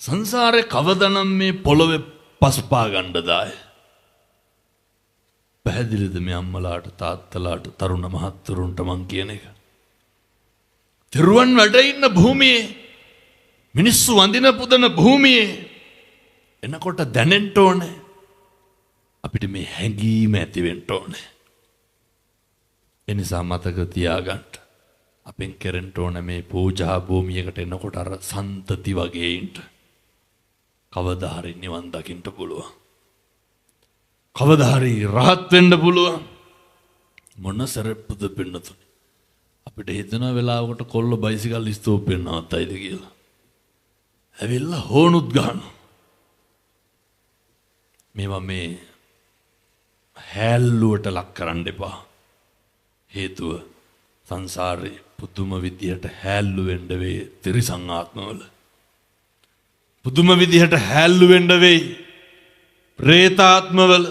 සංසාරේ කවදනම් මේ පොළොවේ පස් පා ගන්න දාය? පැහැදිලිද මේ අම්මලාට තාත්තලාට තරුණ මහත්තුරුන්ට මං කියන එක? තෙරුවන් වැඩ ඉන්න භූමියේ මිනිස්සු වඳින පුදන භූමියේ එනකොට දැනෙන්න ඕනේ අපිට මේ හැඟීම ඇති වෙන්න ඕනේ. ඒ නිසා මතක තියාගන්න අපෙන් කෙරෙන්න ඕන මේ පූජා භූමියකට එනකොට අර සන්තති වගේ ඉන්න. කවදා හරි නිවන් දකින්න පුළුවන්. කවදා හරි රහත් වෙන්න පුළුවන්. මොන සරප්පුද පින්නතුනේ. අපිට හිතෙන වෙලාවකට කොල්ල බයිසිකල් ස්තූපෙන් නවත්තයිද කියලා. ඇවිල්ලා හෝනුත් ගහනවා. මේවා මේ හැල්ලුවට ලක් කරන්න එපා. හේතුව සංසාරේ පුදුම විදිහට හැල්ලු වෙන්න වෙයි තිරිසන් ආත්මවල. පුදුම විදිහට හැල්ලු වෙන්න වෙයි ප්‍රේතාත්මවල.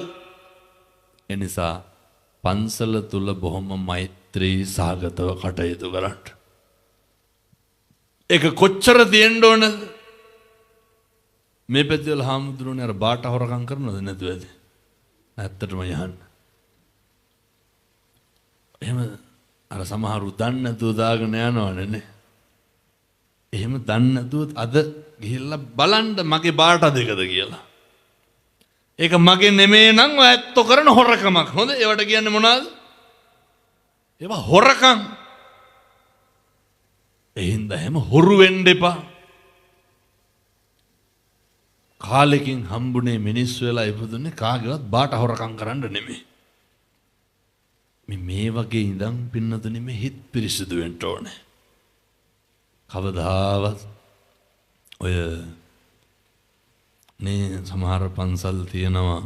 එනිසා පන්සල තුල බොහොම මෛත්‍රී සහගතව කටයුතු කරන්න. ඒක කොච්චර තියෙන්න ඕනද? මේ පැතිවල හාමුදුරුවනේ අර බාට හොරකම් කරනවද නැතුව ඇද? ඇත්තටම යහන්න. එහෙම අර සමහරු දන්නේ නැතුව දාගෙන යනවනේ නේ. එහෙම දන්නේ නැතුව අද ගිහිල්ලා බලන්න මගේ බාට දෙකද කියලා. ඒක මගේ නෙමේ නම් ඔය ඇත්තෝ කරන හොරකමක්. හොඳ ඒවට කියන්නේ මොනවාද? ඒවා හොරකම්. ඒ හින්දා හැම හොරු වෙන්න එපා. කාලෙකින් හම්බුනේ මිනිස් වෙලා ඉපදුනේ කාගේවත් බාට හොරකම් කරන්න නෙමෙයි. මේ වගේ ඉඳන් පින්නතුනේ මේ හිත පිරිසිදු වෙන්න ඕනේ. කවදාවත් ඔය නේ සමහර පන්සල් තියෙනවා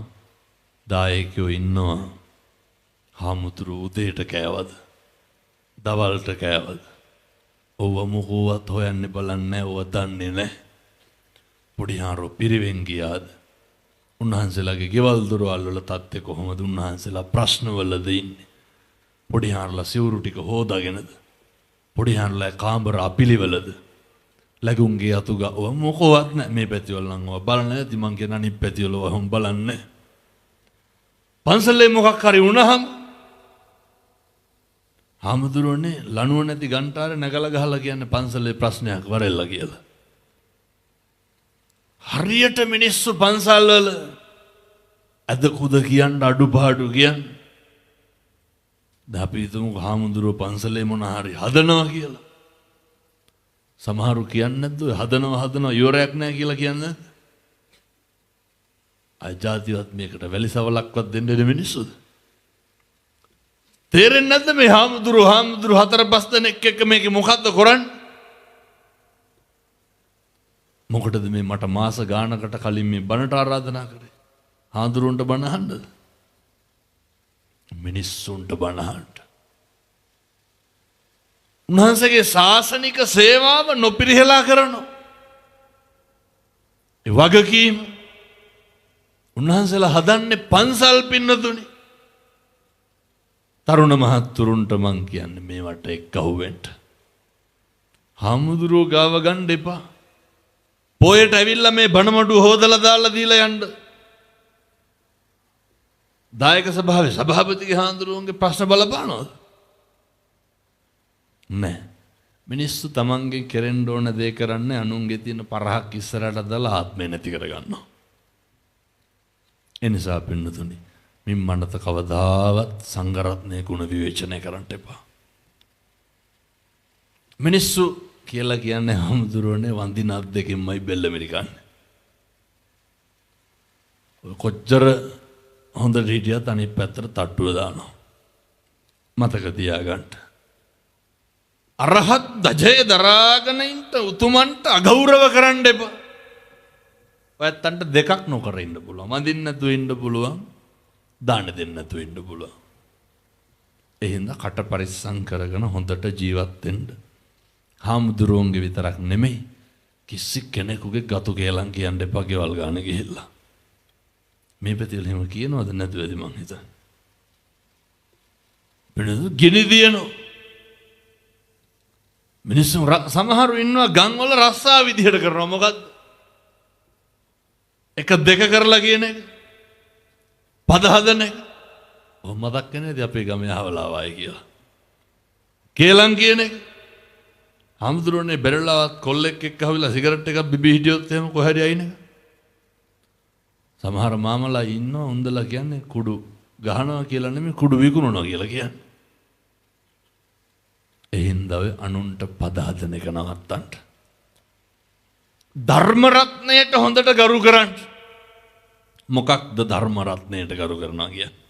දායකයෝ ඉන්නවා හාමුදුරු උදේට කෑවද දවල්ට කෑවද ඔව්ව මොකෝවත් හොයන්නේ බලන්නේ ඔව්ව දන්නේ නැහැ. පොඩි හාරෝ පිරිවෙන් ගියාද උන්වහන්සේලාගේ ගෙවල් දොරවල් වල තත්ත්වය කොහොමද උන්වහන්සේලා ප්‍රශ්නවලද ඉන්නේ පොඩි හාරලා සිවුරු ටික හොදාගෙනද පොඩි හාරලා කාමර අපිලිවලද ලැබුම්ගේ අතුග ඔව මොකවත් නැහැ. මේ පැතිවල නම් ඔව බලන්නේ නැති මං කියන අනිත් පැතිවල ඔව හොම් බලන්නේ. පන්සලේ මොකක් හරි වුණාම හාමුදුරුවනේ ලණුව නැති ගන්ටාරේ නැගලා ගහලා කියන්නේ පන්සලේ ප්‍රශ්නයක් වරෙල්ලා කියලා. හරියට මිනිස්සු පන්සල් වල අද කුද කියන්න අඩුපාඩු කියන්නේ. දැන් අපි හිතමු හාමුදුරුවෝ පන්සලේ මොන හරි හදනවා කියලා. සමහරු කියන්නේ නැද්ද ඔය හදනවා හදනවා ඉවරයක් නැහැ කියලා කියන්නේ නැද්ද? අය ජාතිවත් මේකට වැලිසවලක්වත් දෙන්න දෙන මිනිස්සුද? තේරෙන්නේ නැද්ද මේ හාමුදුරුවෝ හාමුදුරුවෝ හතර පහ දෙනෙක් එක්ක මේකේ මොකද්ද කරන්නේ? මොකටද මේ මට මාස ගානකට කලින් මේ බණට ආරාධනා කරේ? හාමුදුරුවන්ට බණ අහන්නද? මිනිස්සුන්ට බණ අහන්න. උන්වහන්සේගේ ශාසනික සේවාව නොපිරිහෙලා කරනවා. ඒ වගකීම උන්වහන්සේලා හදන්නේ පන්සල් පින්නතුනි. තරුණ මහත්තුරුන්ට මං කියන්නේ මේවට එක්ක අහුවෙන්න. හාමුදුරුවෝ ගාව ගන්න එපා. පොයට ඇවිල්ලා මේ බණමඩුව හොදලා දාලා දීලා යන්න. දායක සභාවේ සභාපතිගේ හාමුදුරුවන්ගේ ප්‍රශ්න බලපානවද? නෑ. මිනිස්සු තමන්ගෙන් කෙරෙන්න ඕන දේ කරන්නේ අනුන්ගේ තියෙන පරහක් ඉස්සරහට දාලා ආත්මය නැති කරගන්නවා. ඒ නිසා පින්නතුනි මින් මනත කවදාවත් සංඝරත්නයේ ගුණ විවේචනය කරන්න එපා. මිනිස්සු කියලා කියන්නේ හාමුදුරුවනේ වන්දින අත් දෙකෙන්මයි බෙල්ල මිරිකන්නේ. ඔය කොච්චර හොඳට හිටියත් අනිත් පැත්තට තට්ටුව දානවා. මතක තියාගන්න. අරහත් දජය දරාගෙන ඉන්න උතුමන්ට අගෞරව කරන්න එපා. ඔයත්තන්ට දෙකක් නොකර ඉන්න පුළුවන්. මඳින්න නැතුව ඉන්න පුළුවන්. දාන දෙන්න නැතුව ඉන්න පුළුවන්. ඒ හින්දා කට පරිස්සම් කරගෙන හොඳට ජීවත් වෙන්න. හාමුදුරුවන්ගේ විතරක් නෙමෙයි කිසි කෙනෙකුගේ ගතු කේලම් කියන්න එපා ගෙවල් ගාන ගිහිල්ලා. මේ පැතිවල එහෙම කියනවද නැතුවද මං හිතන්නේ. වෙනද ගිනි දියනවා. මිනිස්සු සමහරු ඉන්නවා ගම් වල රස්සා විදිහට කරනවා. මොකද්ද? එක දෙක කරලා කියන එක. පද හදන එක. ඔහොම මතක් වෙන්නේ නැති අපේ ගමේ අහවලා ආවයි කියලා. කේලම් කියන එක. හාමුදුරුවනේ බැරලාවත් කොල්ලෙක් එක්ක අහවිලා සිගරට් එකක් බිබී හිටියොත් එහෙම කොහේ හරි අයින් එක. සමහර මාමලා ඉන්නවා උන්දලා කියන්නේ කුඩු ගහනවා කියලා නෙමෙයි කුඩු විකුණනවා කියලා කියන්නේ. ඒ හින්දා ඔය අනුන්ට පද හදන එක නවත්තන්න. ධර්ම රත්නයට හොඳට ගරු කරන්න. මොකක්ද ධර්ම රත්නයට ගරු කරනවා කියන්නේ?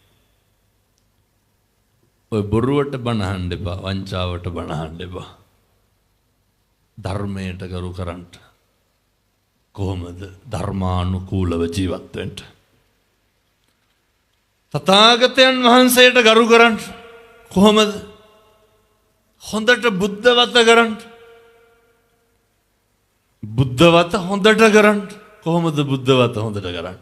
ඔය බොරුවට බණ අහන්න එපා, වංචාවට බණ අහන්න එපා. ධර්මයට ගරු කරන්න. කොහොමද ධර්මානුකූලව ජීවත් වෙන්න? තථාගතයන් වහන්සේට ගරු කරන්න. කොහොමද? හොඳට බුද්ධවත කරන්න. බුද්ධවත හොඳට කරන්න. කොහොමද බුද්ධවත හොඳට කරන්නේ?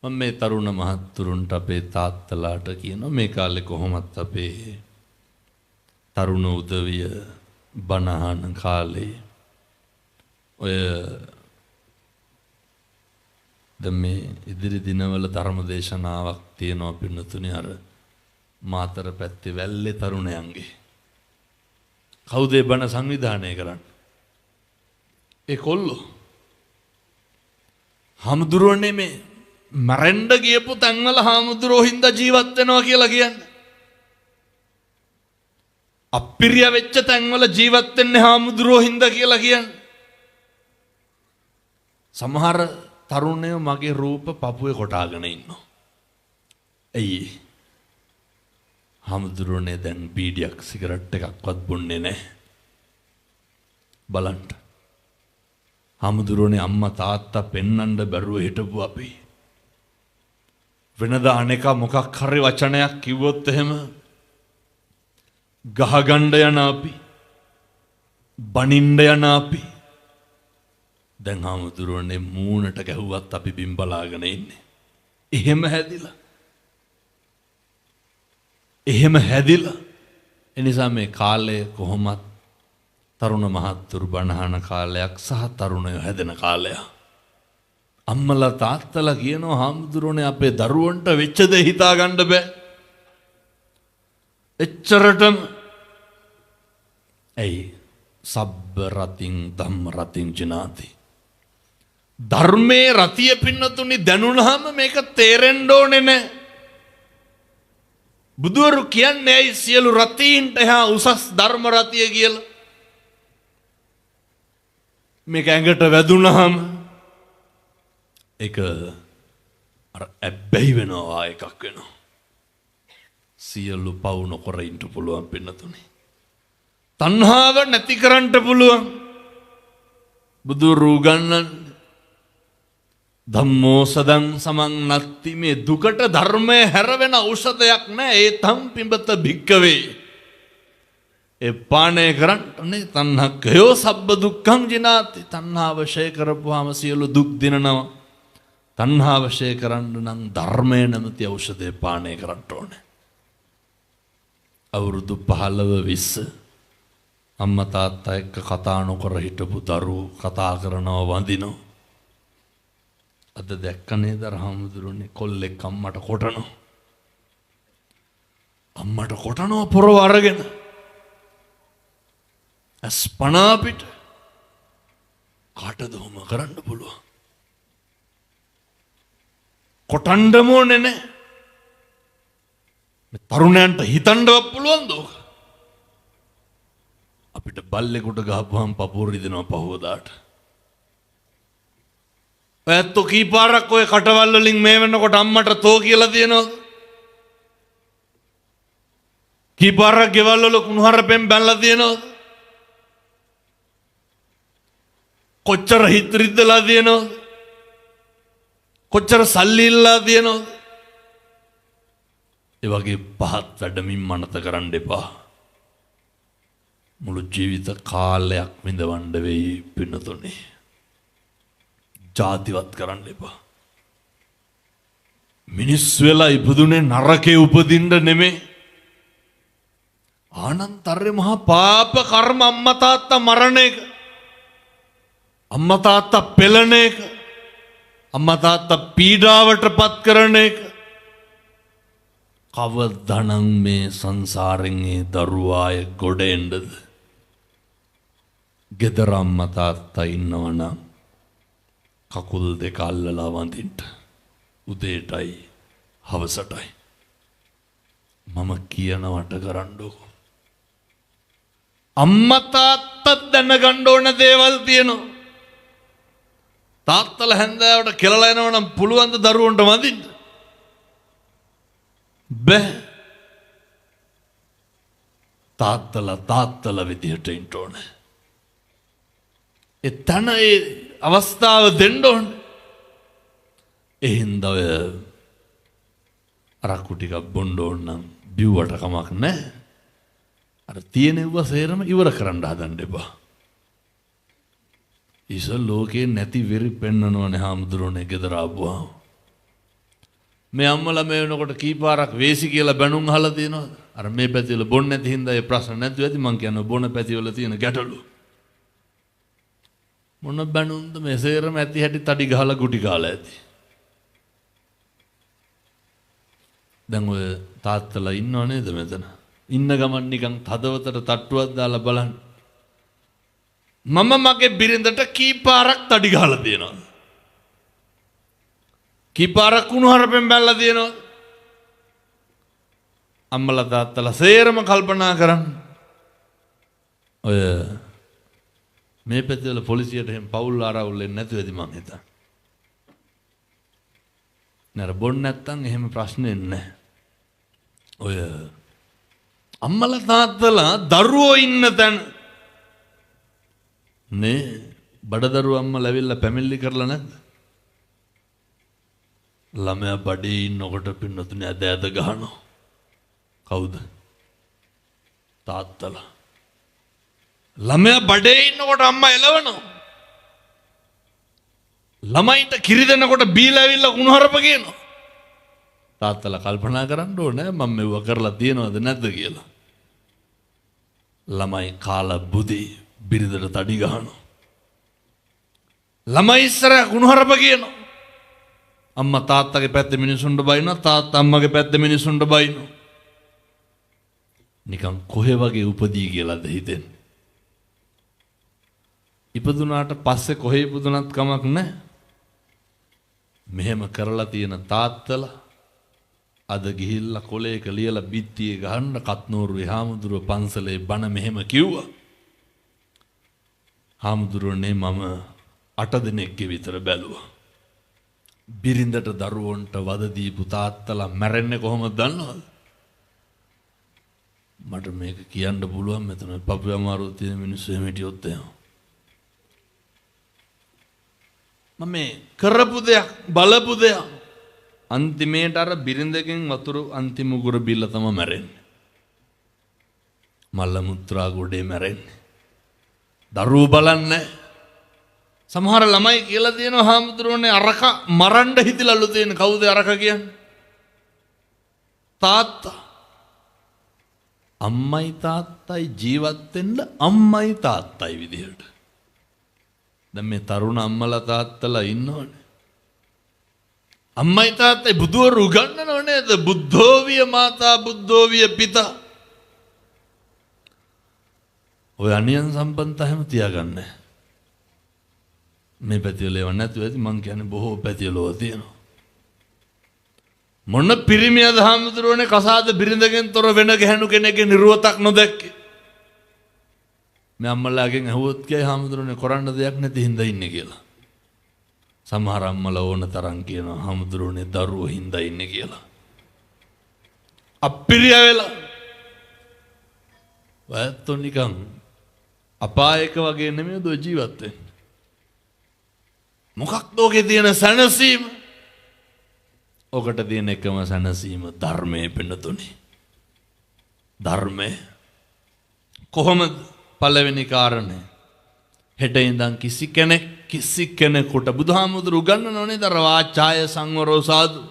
මම මේ තරුණ මහත්තුරුන්ට අපේ තාත්තලාට කියනවා මේ කාලේ කොහොමත් අපේ තරුණ උදවිය බණ අහන කාලේ ඔය දැන් මේ ඉදිරි දිනවල ධර්ම දේශනාවක් තියෙනවා පින්නතුනි, අර මාතර පැත්තේ වැල්ලේ තරුණයන්ගේ. කවුද ඒ බණ සංවිධානය කරන්නේ? ඒ කොල්ලෝ. හාමුදුරුවනේ මේ මැරෙන්න ගියපු තැන්වල හාමුදුරුවෝ හින්දා ජීවත් වෙනවා කියලා කියන්නේ. අප්පිරිය වෙච්ච තැන්වල ජීවත් වෙන්නේ හාමුදුරුවෝ හින්දා කියලා කියන්නේ. සමහර තරුණයෝ මගේ රූප පපුවේ කොටාගෙන ඉන්නවා. ඇයි? හාමුදුරුවනේ දැන් බීඩියක් සිගරට් එකක්වත් බොන්නේ නැහැ. බලන්න. හාමුදුරුවනේ අම්මා තාත්තා පෙන්නන්න බැරුව හිටපු අපි. වෙනදා අනේක මොකක් හරි වචනයක් කිව්වොත් එහෙම ගහගන්න යන අපි, බනින්න යන අපි. දැන් හාමුදුරුවනේ මූණට ගැහුවත් අපි බිම් බලාගෙන ඉන්නේ. එහෙම හැදිලා. එහෙම හැදිලා. එනිසා මේ කාලය කොහොමත් තරුණ මහත්තුරු බණහන කාලයක් සහ තරුණයෝ හැදෙන කාලයක්. අම්මලා තාත්තලා කියනවා හාමුදුරුවනේ අපේ දරුවන්ට වෙච්ච දේ හිතා ගන්න බෑ. එච්චරටම. ඇයි? සබ්බ රතින් ධම්ම රතින් ජිනාති. ධර්මයේ රතිය පින්නතුනි දැනුණාම මේක තේරෙන්න ඕනේ නෑ. බුදුවරු කියන්නේ ඇයි සියලු රතීන්ට එහා උසස් ධර්ම රතිය කියලා? මේක ඇඟට වැදුනහම ඒක අර ඇබ්බැහි වෙනවා එකක් වෙනවා. සියලු පව් නොකර ඉන්න පුළුවන් පින්නතුනි. තණ්හාව නැති කරන්න පුළුවන්. බුදුරු උගන්වන්නේ ධම්මෝ සදං සමං නත්ති, මේ දුකට ධර්මය හැරවෙන ඖෂධයක් නෑ. ඒ තම් පිඹත භික්කවේ. ඒ පානය කරන්න නේ තණ්හක්ඛයෝ සබ්බ දුක්ඛං ජිනාති. තණ්හාව ක්ෂය කරපුවාම සියලු දුක් දිනනවා. තණ්හාව ක්ෂය කරන්න නම් ධර්මය නැමැති ඖෂධය පානය කරන්න ඕනේ. අවුරුදු 15 20 අම්මා තාත්තා එක්ක කතා නොකර හිටපු දරුවෝ කතා කරනවා, වඳිනවා. අද දැක්ක නේද අර හාමුදුරුවනේ කොල්ලෙක් අම්මට කොටනවා. අම්මට කොටනවා පොරව අරගෙන. අස්පනා පිට කාටද ඔහොම කරන්න පුළුවන්? කොටන්නම ඕනේ නෑ. මේ තරුණයන්ට හිතන්නවත් පුළුවන්ද ඕක? අපිට බල්ලෙකුට ගහපුවම පපුව රිදෙනවා පහුවදාට. ඔයත් කී පාරක් ඔය කටවල් වලින් මේ වෙනකොට අම්මට තෝ කියලා තියෙනවද? කී පාරක් ගෙවල් වල කුණුහරුපෙන් බැනලා තියෙනවද? කොච්චර හිත රිද්දලා තියෙනවද? කොච්චර සල්ලි ඉල්ලලා තියෙනවද? ඒ වගේ පහත් වැඩමින් මනත කරන්න එපා. මුළු ජීවිත කාලයක් විඳවන්න වෙයි පින්නතුනේ. ජාතිවත් කරන්න එපා. මිනිස් වෙලා ඉපදුනේ නරකේ උපදින්න නෙමෙයි. ආනන්තරේ මහා පාප කර්ම අම්මා තාත්තා මරණ එක, අම්මා තාත්තා පෙළන එක, අම්මා තාත්තා පීඩාවට පත් කරන එක. කවදනම් මේ සංසාරෙන් ඒ දරුවාය ගොඩ එන්නද? ගෙදර අම්මා තාත්තා ඉන්නවනම් කකුල් දෙක අල්ලලා වඳින්න. උදේටයි හවසටයි. මම කියනවට කරන්නකෝ. අම්මා තාත්තත් දැනගන්න ඕන දේවල් තියෙනවා. තාත්තලා හැන්දෑවට කෙලලා එනවා නම් පුළුවන් ද දරුවන්ට වඳින්න? බෑ. තාත්තලා තාත්තලා විදිහට ඉන්න ඕනේ. ඒ තන ඒ අවස්ථාව දෙන්න ඕනේ. ඒ හින්දා ඔය අරක්කු ටිකක් බොන්න ඕන නම් බිව්වට කමක් නැහැ. අර තියෙනවා සේරම ඉවර කරන්න හදන්න එපා. ඉතින් ලෝකේ නැති වෙරි පෙන්නනවනේ හාමුදුරුවනේ ගෙදර ආපුවාම. මේ අම්මලා මේ වෙනකොට කීපාරක් වේසි කියලා බැනුම් අහලා තියෙනවද? අර මේ පැතිවල බොන්න නැති හින්දා ඒ ප්‍රශ්න නැතුව ඇති. මං කියන්නේ බොන පැතිවල තියෙන ගැටලු. මොන බැනුම්ද මේ සේරම ඇති හැටි තඩි ගහලා ගුටි කාලා ඇති. දැන් ඔය තාත්තලා ඉන්නව නේද මෙතන? ඉන්න ගමන් නිකන් තදවතට තට්ටුවක් දාලා බලන්න. මම මගේ බිරිඳට කී පාරක් තඩි ගහලා තියෙනවද? කී පාරක් කුණු හරපෙන් බැලලා තියෙනවද? අම්මලා තාත්තලා සේරම කල්පනා කරන්න. ඔය මේ පැතිවල පොලිසියට එහෙම පවුල් ආරවුල් එන්නේ නැතුව ඇති මං හිතන්නේ. නේද බොන්න නැත්තම් එහෙම ප්‍රශ්න එන්නේ නැහැ. ඔය අම්මලා තාත්තලා දරුවෝ ඉන්න තැන නේ බඩදරුව අම්මලා ඇවිල්ලා පැමිණිලි කරලා නැද්ද? ළමයා බඩේ ඉන්නකොට පින්නතුනේ ඇද ඇද ගහනවා. කවුද? තාත්තලා. ළමයා බඩේ ඉන්නකොට අම්මා එලවනවා. ළමයින්ට කිරි දෙනකොට බීලා ඇවිල්ලා කුණුහරුප කියනවා. තාත්තලා කල්පනා කරන්න ඕනේ මම මෙව්ව කරලා තියනවද නැද්ද කියලා. ළමයි කාලා බුදි බිරිඳට තඩි ගහනවා. ළමයි ඉස්සර කුණුහරුප කියනවා. අම්මා තාත්තගේ පැත්තේ මිනිසුන්ට බයිනවා, තාත්තා අම්මගේ පැත්තේ මිනිසුන්ට බයිනවා. නිකන් කොහෙ වගේ උපදී කියලාද හිතෙන්නේ. ඉපදුනාට පස්සේ කොහෙ ඉපදුනත් කමක් නැහැ. මෙහෙම කරලා තියෙන තාත්තලා අද ගිහිල්ලා කොලේක ලියලා බිත්තියේ ගහන්න කත්නෝරුවේ හාමුදුරුව පන්සලේ බණ මෙහෙම කිව්වා. හාමුදුරුවනේ මම 8 දෙනෙක්ගේ විතර බැලුවා. බිරිඳට දරුවන්ට වද දීපු තාත්තලා මැරෙන්නේ කොහොමද දන්නවද? මට මේක කියන්න පුළුවන් මෙතන පපුවේ අමාරුව තියෙන මිනිස්සු එහෙම හිටියොත් එහෙම. මම මේ කරපු දෙයක් බලපු දෙයක් අන්තිමේට අර බිරිඳගෙන් වතුර අන්තිම උගුර බිල්ල තමයි මැරෙන්නේ. මල මුත්‍රා ගොඩේ මැරෙන්නේ. දරුවෝ බලන්නේ. සමහර ළමයි කියලා තියෙනවා හාමුදුරුවනේ අරක මරන්න හිතිලලු තියෙන. කවුද අරක කියන්නේ? තාත්තා. අම්මයි තාත්තයි ජීවත් වෙන්න අම්මයි තාත්තයි විදිහට. දැන් මේ තරුණ අම්මලා තාත්තලා ඉන්නවනේ. අම්මයි තාත්තයි බුදුවරු උගන්වනව නේද? බුද්ධෝවිය මාතා බුද්ධෝවිය පිතා. ඔය අනියන් සම්බන්ධ හැම තියාගන්න. මේ පැතිවල ඒවා නැතුව ඇති මං කියන්නේ බොහෝ පැතිවල ඕවා තියෙනවා. මොන පිරිමියද හාමුදුරුවනේ කසාද බිරිඳගෙන් තොර වෙන ගැහැණු කෙනෙක්ගේ නිරුවතක් නොදැක්කේ. මේ අම්මලාගෙන් ඇහුවොත් කියයි හාමුදුරුවනේ කරන්න දෙයක් නැති හින්දා ඉන්නේ කියලා. සමහර අම්මලා ඕන තරම් කියනවා හාමුදුරුවනේ දරුවෝ හින්දා ඉන්නේ කියලා. අප්පිරිය වෙලා ඔයත් නිකන් අපායක වගේ නෙමෙයි ඔය ජීවත් වෙන්නේ. මොකක්ද ඔකේ තියෙන සැනසීම? ඔකට තියෙන එකම සැනසීම ධර්මයේ පින්නතුනි. ධර්මය කොහොමද? පළවෙනි කාරණය, හෙට ඉඳන් කිසි කෙනෙක් කිසි කෙනෙකුට බුදුහාමුදුරු උගන්වනව නේද? අර වාචාය සංවරෝ සාදු.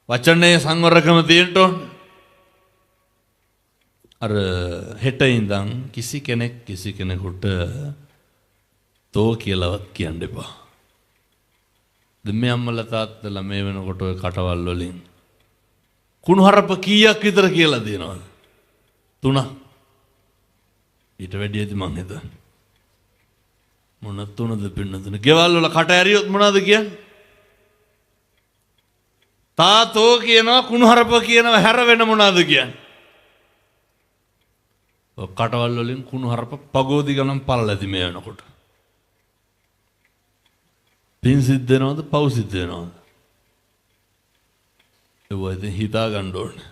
වචනේ සංවරකම තියෙන්න ඕන. අර හෙට ඉඳන් කිසි කෙනෙක් කිසි කෙනෙකුට තෝ කියලාවත් කියන්න එපා. දැන් මේ අම්මලා තාත්තලා මේ වෙනකොට ඔය කටවල් වලින් කුණුහරුප කීයක් විතර කියලා දෙනවද? 3ක්. ඊට වැඩි ඇති මං හිතන්නේ. මොන තුනද පින්නතුන? ගෙවල් වල කට ඇරියොත් මොනවද කියන්නේ? තාතෝ කියනවා, කුණුහරුප කියනවා, හැර වෙන මොනවද කියන්නේ? ඔය කටවල් වලින් කුණුහරුප පගෝදි ගණන් පළල ඇති මේ වෙනකොට. පින් සිද්ධ වෙනවද පව් සිද්ධ වෙනවද? ඒවා ඉතින් හිතා ගන්න ඕනේ.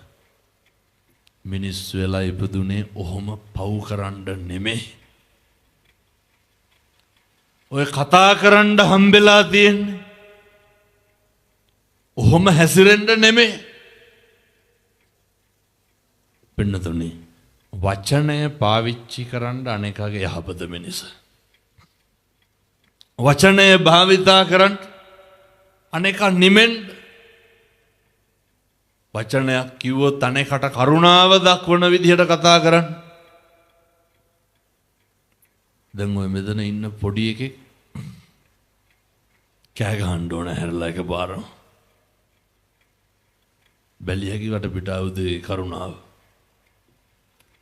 මිනිස් වෙලා ඉපදුනේ ඔහොම පව් කරන්න නෙමෙයි. ඔය කතා කරන්න හම්බෙලා තියෙන්නේ ඔහොම හැසිරෙන්න නෙමෙයි. පින්නතුනි, වචනය පාවිච්චි කරන්න අනේකගේ යහපත මිනිස. වචනය භාවිතා කරන්න අනේක නිමෙන්න. වචනයක් කිව්වොත් අනේකට කරුණාව දක්වන විදිහට කතා කරන්න. දැන් ඔය මෙතන ඉන්න පොඩි එකෙක් කෑ ගහන්න ඕන හැරලා එකපාරම. බැලිය හැකි වටපිටාව උදේ කරුණාව.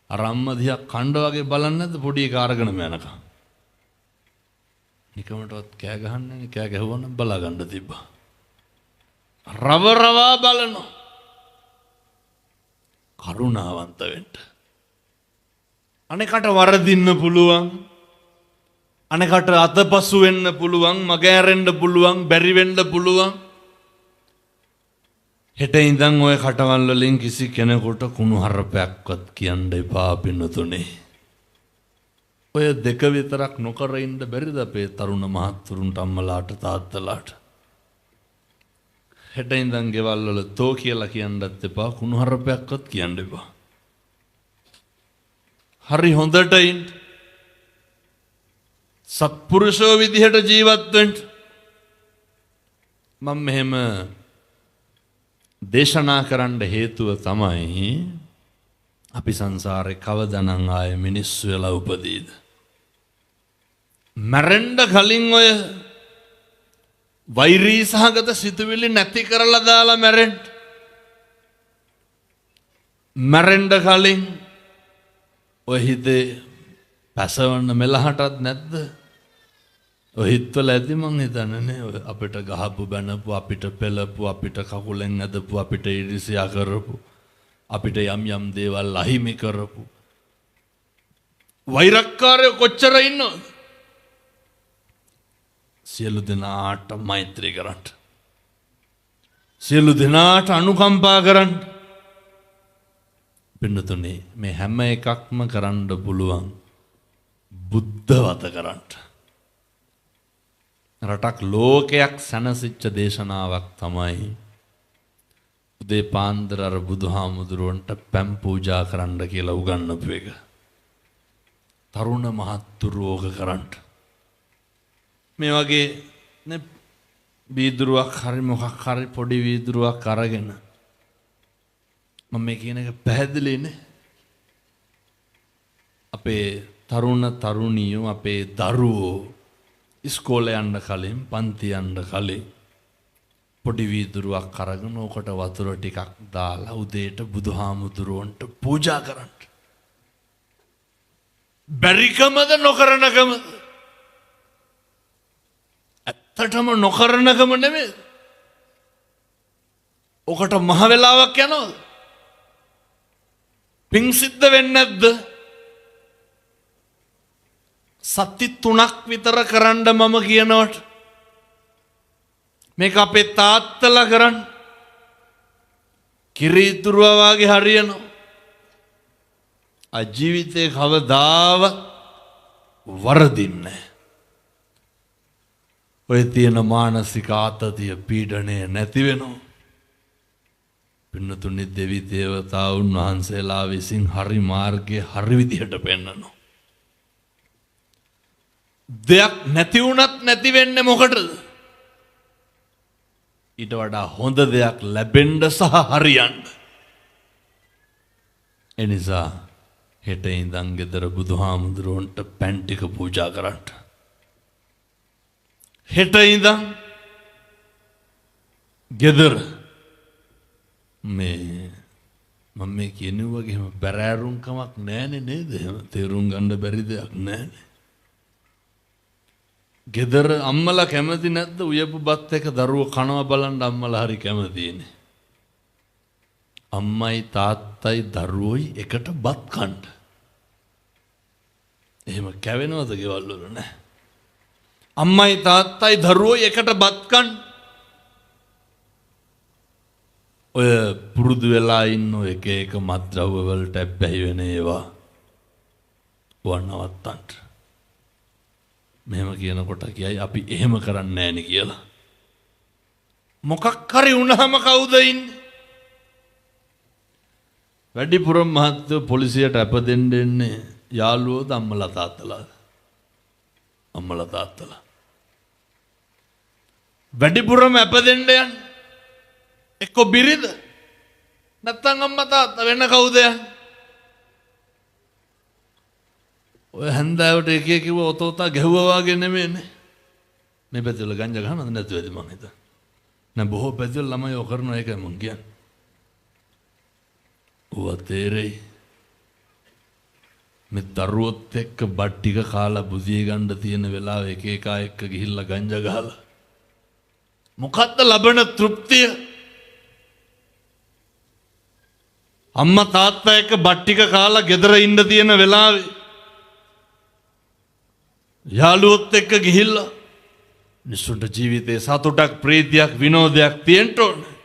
අර අම්මා දිහා කණ්ඩ වගේ බලන්නේ නැද්ද පොඩි එකා අරගෙනම යනකම්? නිකමටවත් කෑ ගහන්නේ නැහැ. කෑ ගැහුවා නම් බලා ගන්න තිබ්බා. රව රවා බලනවා. කරුණාවන්ත වෙන්න. අනෙකට වරදින්න පුළුවන්. අනෙකට අතපසු වෙන්න පුළුවන්, මග ඇරෙන්න පුළුවන්, බැරි වෙන්න පුළුවන්. හෙට ඉඳන් ඔය කටවල් වලින් කිසි කෙනෙකුට කුණු හරපයක්වත් කියන්න එපා පින්නතුනේ. ඔය දෙක විතරක් නොකර ඉන්න බැරිද අපේ තරුණ මහත්වරුන්ට, අම්මලාට, තාත්තලාට? හෙට ඉඳන් ගෙවල් වල තෝ කියලා කියන්නත් එපා, කුණු හරපයක්වත් කියන්න එපා. හරි හොඳට ඉන්න. සත්පුරුෂෝ විදිහට ජීවත් වෙන්න. මම මෙහෙම දේශනා කරන්න හේතුව තමයි අපි සංසාරේ කවදනම් ආයේ මිනිස්සු වෙලා උපදීද? මැරෙන්න කලින් ඔය වෛරී සහගත සිතුවිලි නැති කරලා දාලා මැරෙන්න. මැරෙන්න කලින් ඔය හිතේ පැසවන්න මෙලහටත් නැද්ද? ඔය හිතවල ඇති මං හිතන්නේ නේ, ඔය අපිට ගහපු බැනපු, අපිට පෙළපු, අපිට කකුලෙන් ඇදපු, අපිට ඊර්ෂ්‍යා කරපු, අපිට යම් යම් දේවල් අහිමි කරපු වෛරක්කාරයෝ කොච්චර ඉන්නවද? සියලු දෙනාට මෛත්‍රී කරන්න. සියලු දෙනාට අනුකම්පා කරන්න. පින්නතුනේ මේ හැම එකක්ම කරන්න පුළුවන් බුද්ධවත කරන්න. රටක් ලෝකයක් සැනසිච්ච දේශනාවක් තමයි උදේ පාන්දර අර බුදුහාමුදුරුවන්ට පැම් පූජා කරන්න කියලා උගන්වපු එක. තරුණ මහත්තුරු ඕක කරන්න. මේ වගේ නේ වීදුරුවක් හරි මොකක් හරි පොඩි වීදුරුවක් අරගෙන, මම මේ කියන එක පැහැදිලිනේ. අපේ තරුණ තරුණියෝ, අපේ දරුවෝ ඉස්කෝලේ යන්න කලින්, පන්ති යන්න කලින් පොඩි වීදුරුවක් අරගෙන ඕකට වතුර ටිකක් දාලා උදේට බුදුහාමුදුරුවන්ට පූජා කරන්න. බැරිකමද නොකරනකමද? ඇත්තටම නොකරනකම නෙමෙයි. ඔකට මහ වෙලාවක් යනවද? පින් සිද්ධ වෙන්නේ නැද්ද? සති 3ක් විතර කරන්න මම කියනවට. මේක අපේ තාත්තලා කරන්න. කිරි ඉතුරුවා වගේ හරියනවා. අජීවිතේ කවදාවත් වරදින්නේ නැහැ. ඔය තියෙන මානසික ආතතිය පීඩනය නැති වෙනවා. පින්නතුනි දෙවි දේවතාවුන් වහන්සේලා විසින් හරි මාර්ගය හරි විදිහට පෙන්නනවා. දෙයක් නැති වුණත් නැති වෙන්නේ මොකටද? ඊට වඩා හොඳ දෙයක් ලැබෙන්න සහ හරියන්න. එනිසා හෙට ඉඳන් ගෙදර බුදුහාමුදුරුවන්ට පැන් ටික පූජා කරන්න. හෙට ඉඳන් ගෙදර මේ මම මේ කියන්නේ වගේ එහෙම බැරෑරුම්කමක් නෑනේ නේද? එහෙම තේරුම් ගන්න බැරි දෙයක් නෑනේ. ගෙදර අම්මලා කැමති නැද්ද උයපු බත් එක දරුවෝ කනවා බලන්න? අම්මලා හරි කැමතිනේ. අම්මයි තාත්තයි දරුවෝයි එකට බත් කන්න. එහෙම කැවෙනවද ගෙවල් වල? නෑ. අම්මයි තාත්තයි දරුවෝයි එකට බත් කන්න. ඔය පුරුදු වෙලා ඉන්න එක එක මත්ද්‍රව්‍ය වලට ඇබ්බැහි වෙන ඒවා ඔවා නවත්තන්න. මෙහෙම කියනකොට කියයි අපි එහෙම කරන්නේ නෑනේ කියලා. මොකක් හරි වුණාම කවුද ඉන්නේ? වැඩිපුරම මහත්තයෝ පොලිසියට ඇප දෙන්න එන්නේ යාළුවෝද අම්මලා තාත්තලාද? අම්මලා තාත්තලා. වැඩිපුරම ඇප දෙන්න යන්නේ එක්ක බිරිඳ නැත්තම් අම්මා තාත්තා, වෙන කවුද යන්නේ? ඔය හැන්දෑවට එක එක කිව්ව ඔත ඔතා ගැහුවා වගේ නෙමෙයිනේ. මේ පැතිවල ගංජා ගහනවද නැතුව ඇති මං හිතන්නේ. නෑ, බොහෝ පැතිවල ළමයි ඔය කරනවා, ඒකයි මං කියන්නේ. ඔවා තේරෙයි. මේ දරුවොත් එක්ක බත් ටික කාලා බුදිය ගන්න තියෙන වෙලාව එක එක එක්ක ගිහිල්ලා ගංජා ගහලා මොකද්ද ලබන තෘප්තිය? අම්මා තාත්තා එක්ක බත් ටික කාලා ගෙදර ඉන්න තියෙන වෙලාවේ යාළුවොත් එක්ක ගිහිල්ලා මිනිස්සුන්ට ජීවිතේ සතුටක්, ප්‍රීතියක්, විනෝදයක් තියෙන්න ඕනේ.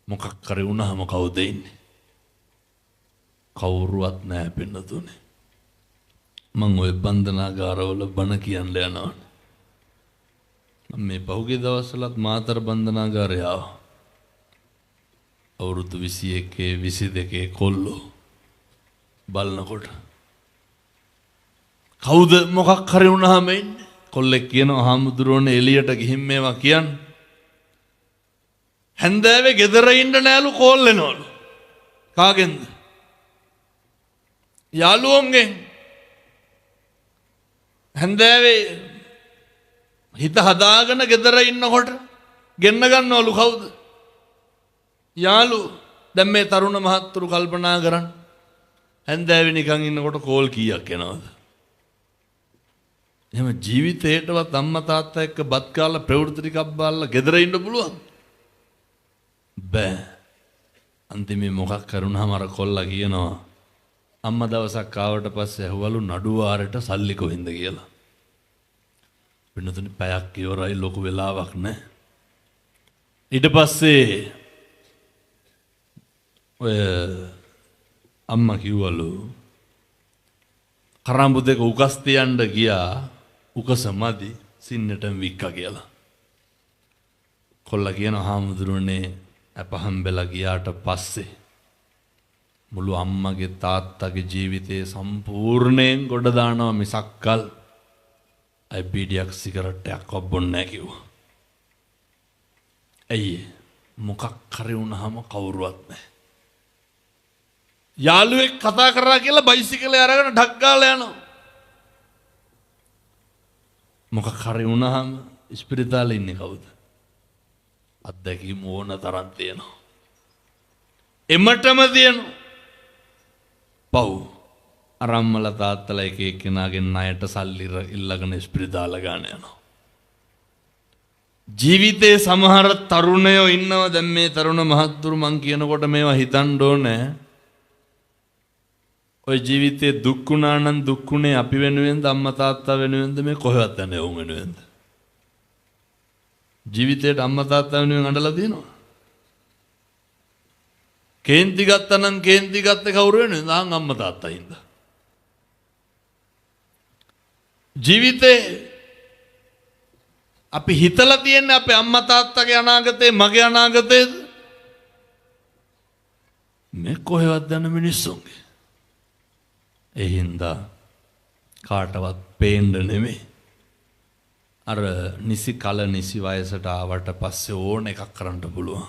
මොකක් කරේ වුණාම කවුද ඉන්නේ? කවුරුවත් නෑ පින්නතුනේ. මං ඔය බන්ධනාගාරවල බණ කියන්න යනවනේ. මම මේ පහුගිය දවස්වලත් මාතර බන්ධනාගාරය ආවා. අවුරුදු 21 22 කොල්ලෝ බලනකොට කවුද මොකක් හරි වුණාම ඉන්නේ? කොල්ලෙක් කියනවා හාමුදුරුවනේ එළියට ගිහින් මේවා කියන්න. හැන්දෑවේ ගෙදර ඉන්න නෑලු කෝල් එනවලු. කාගෙන්ද? යාළුවන්ගෙන්. හැන්දෑවේ හිත හදාගෙන ගෙදර ඉන්නකොට ගෙන්න ගන්නවලු කවුද? යාළුවෝ. දැන් මේ තරුණ මහත්තුරු කල්පනා කරන් හැන්දෑවේ නිකන් ඉන්නකොට කෝල් කීයක් එනවද? එහෙම ජීවිතේටවත් අම්මා තාත්තා එක්ක බත් කාලා ප්‍රවෘත්ති ටිකක් බලලා ගෙදර ඉන්න පුළුවන්? බෑ. අන්තිමේ මොකක් කරුණාම අර කොල්ලා කියනවා අම්මා දවසක් ආවට පස්සේ ඇහුවලු නඩුවාරට සල්ලි කොහෙන්ද කියලා. වෙනතුනි පැයක් ඉවරයි, ලොකු වෙලාවක් නෑ. ඊට පස්සේ ඔය අම්මා කිව්වලු කරම්බු දෙක උකස් තියන්න ගියා, උකස මදි සින්නටම වික්කා කියලා. කොල්ලා කියනවා හාමුදුරුවනේ අප හම්බෙලා ගියාට පස්සේ මුළු අම්මගේ තාත්තගේ ජීවිතේ සම්පූර්ණයෙන් ගොඩ දානවා මිසක්කල් අය බීඩියක් සිගරට් එකක් බොන්නේ නැහැ කිව්වා. ඇයි මොකක් හරි වුණාම කවුරුවත් නැහැ. යාළුවෙක් කතා කරා කියලා බයිසිකලේ අරගෙන ඩක් ගාලා යනවා. මොකක් හරි වුණාම ඉස්පිරිතාලේ ඉන්නේ කවුද? අත්දැකීම් ඕන තරම් තියෙනවා. එමටම තියෙනවා. පව් අර අම්මලා තාත්තලා එක එක්කෙනාගෙන් ණයට සල්ලි ඉල්ලගෙන ඉස්පිරිතාල ගාන යනවා. ජීවිතේ සමහර තරුණයෝ ඉන්නවා. දැන් මේ තරුණ මහත්තුරු මං කියනකොට මේවා හිතන්න ඕනේ. ඔය ජීවිතේ දුක් වුණා නම් දුක් වුණේ අපි වෙනුවෙන්ද අම්මා තාත්තා වෙනුවෙන්ද මේ කොහෙවත් යන්නේ ඔවුන් වෙනුවෙන්ද? ජීවිතේට අම්මා තාත්තා වෙනුවෙන් අඬලා තියෙනවා. කේන්ති ගත්තා නම් කේන්ති ගත්තේ කවුරු වෙනුවෙන්ද? ආන් අම්මා තාත්තා හින්දා. ජීවිතේ අපි හිතලා තියෙන්නේ අපේ අම්මා තාත්තගේ අනාගතේ මගේ අනාගතේද? මේ කොහෙවත් යන මිනිස්සුන්ගේ. ඒ හින්දා කාටවත් පේන්න නෙමෙයි. අර නිසි කල නිසි වයසට ආවට පස්සේ ඕන එකක් කරන්න පුළුවන්.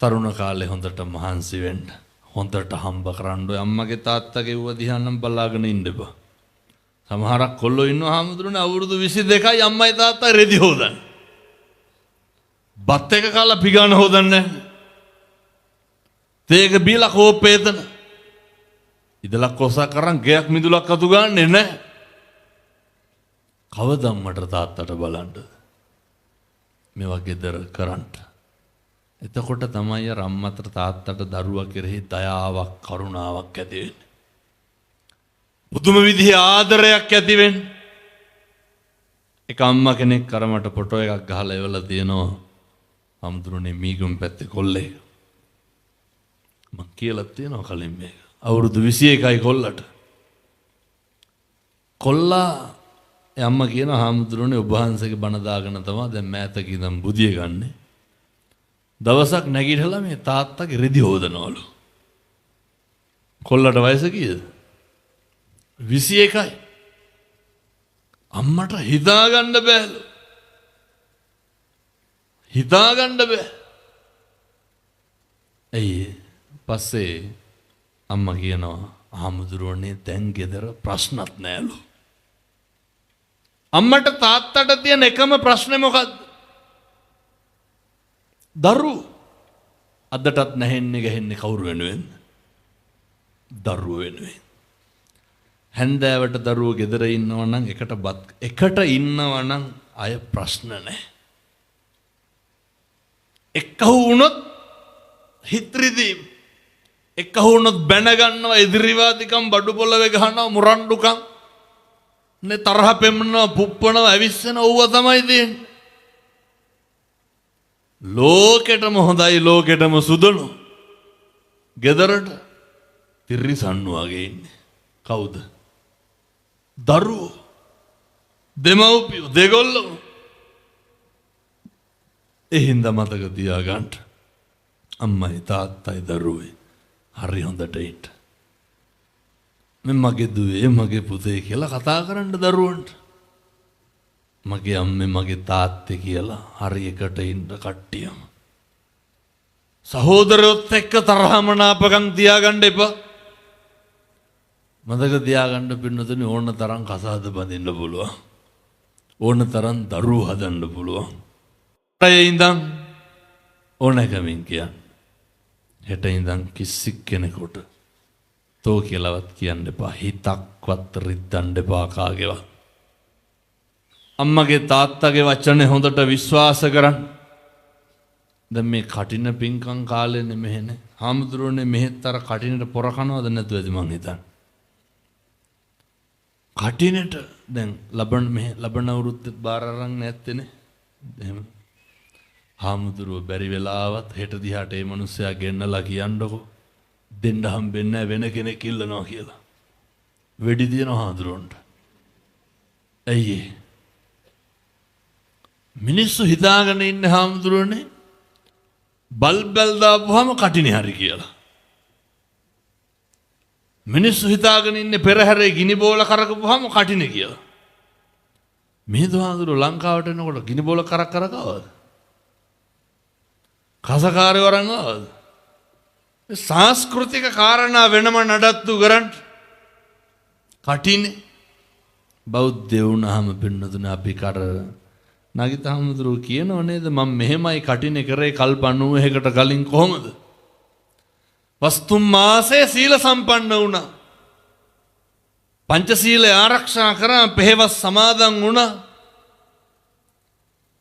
තරුණ කාලේ හොඳට මහන්සි වෙන්න, හොඳට හම්බ කරන්න ඔය අම්මගේ තාත්තගේ ඌව දිහා නම් බලාගෙන ඉන්න එපා. සමහරක් කොල්ලෝ ඉන්නවා හාමුදුරනේ අවුරුදු 22යි අම්මයි තාත්තයි රෙදි හොදන්නේ. බත් එක කාලා පිගාන හොදන්නේ නැහැ. තේක බීලා කෝප්පේ එතන. ඉදලක් කොසක් අරන් ගෙයක් මිදුලක් අතු ගන්නෙ නැහැ. කවදම් මට තාත්තට බලන්න මේවා ගෙදර කරන්න. එතකොට තමයි අර අම්මට තාත්තට දරුවා කෙරෙහි දයාවක් කරුණාවක් ඇති වෙන්නේ. පුදුම විදිහේ ආදරයක් ඇති වෙන්නේ. එක අම්මා කෙනෙක් අර මට ෆොටෝ එකක් ගහලා එවලා තියෙනවා. හම්දුරුනේ මීගම් පැත්තේ කොල්ලෙක්. මං කියලා තියෙනවා කලින් මේක. අවුරුදු 21යි කොල්ලට. කොල්ලා අම්මා කියන හාමුදුරුවනේ ඔබ වහන්සේගේ බණ දාගෙන තමයි දැන් මෑතක ඉඳන් බුදිය ගන්නෙ. දවසක් නැගිටලා මේ තාත්තගේ රෙදි හොදනවලු. කොල්ලට වයස කීයද? 21යි. අම්මට හිතාගන්න බෑලු. හිතාගන්න බෑ. ඇයි පස්සේ අම්මා කියනවා හාමුදුරුවනේ දැන් ගෙදර ප්‍රශ්නත් නෑලු. අම්මට තාත්තට තියෙන එකම ප්‍රශ්නේ මොකද්ද? දරුවෝ. අදටත් නැහෙන්නේ ගැහෙන්නේ කවුරු වෙනුවෙන්ද? දරුවෝ වෙනුවෙන්. හැන්දෑවට දරුවෝ ගෙදර ඉන්නවා නම් එකට බත් එකට ඉන්නවා නම් අය ප්‍රශ්න නැහැ. එක්කහු වුණොත් හිත රිදීම. එක්කහු වුණොත් බැන ගන්නවා, ඉදිරිවාදිකම්, බඩු පොළවේ ගහනවා, මුරණ්ඩුකම් නේ, තරහ පෙම්නවා, පුප්පනවා, ඇවිස්සෙන ඕව තමයි තියෙන්නේ. ලෝකෙටම හොඳයි, ලෝකෙටම සුදනු. ගෙදරට තිරිසන්නු වගේ ඉන්නේ. කවුද? දරුවෝ, දෙමව්පියෝ, දෙගොල්ලෝ. ඒ හින්දා මතක තියාගන්න, අම්මයි තාත්තයි දරුවෝයි හරි හොඳට ඉන්න. මේ මගේ දුවේ මගේ පුතේ කියලා කතා කරන්න දරුවන්ට. මගේ අම්මේ මගේ තාත්තේ කියලා හරි එකට ඉන්න කට්ටියම. සහෝදරයොත් එක්ක තරහමනාපකම් තියාගන්න එපා. මතක තියාගන්න පින්නතුනි, ඕන තරම් කසාද බඳින්න පුළුවන්. ඕන තරම් දරුවෝ හදන්න පුළුවන්. අය ඉඳන් ඕනකමින් කියන්න. හෙට ඉඳන් කිසි කෙනෙකුට තෝ කියලාවත් කියන්න එපා. හිතක්වත් රිද්දන්න එපා කාගේවත්. අම්මගේ තාත්තගේ වචනේ හොඳට විශ්වාස කරන්න. දැන් මේ කටින පින්කම් කාලේනේ මෙහෙනේ. හාමුදුරුවනේ මෙහෙත් අර කටිනට පොර කනවද නැතුව ඇති මං හිතන්නේ. කටිනට දැන් ලබන මෙහෙ ලබන අවුරුද්දෙත් බාර අරන් නැත්තේනේ. එහෙම හාමුදුරුවෝ බැරි වෙලාවත් හෙට දිහාට ඒ මනුස්සයා ගෙන්නලා කියන්නකෝ දෙන්න හම්බෙන්නේ නැහැ වෙන කෙනෙක් ඉල්ලනවා කියලා. වෙඩි තියනවා හාමුදුරුවන්ට. ඇයි ඒ? මිනිස්සු හිතාගෙන ඉන්නේ හාමුදුරුවනේ බල්බල් දාපුවාම කටිනේ හරි කියලා. මිනිස්සු හිතාගෙන ඉන්නේ පෙරහැරේ ගිනි බෝල කරකපුවාම කටිනේ කියලා. මිහිඳු හාමුදුරුවෝ ලංකාවට එනකොට ගිනි බෝල කරක් කරකවද? කසකාරයෝ අරන් ආවද? මේ සංස්කෘතික කාරණා වෙනම නඩත්තු කරන්න කටිනේ. බෞද්ධ වුණාම පින්නතුනේ අපි කර නගිත හාමුදුරුවෝ කියනව නේද, මම මෙහෙමයි කටිනේ කරේ කල්ප 91කට කලින් කොහොමද? වස්තුම් මාසේ සීල සම්පන්න වුණා. පංචශීලය ආරක්ෂා කරා, පෙහෙවස් සමාදන් වුණා.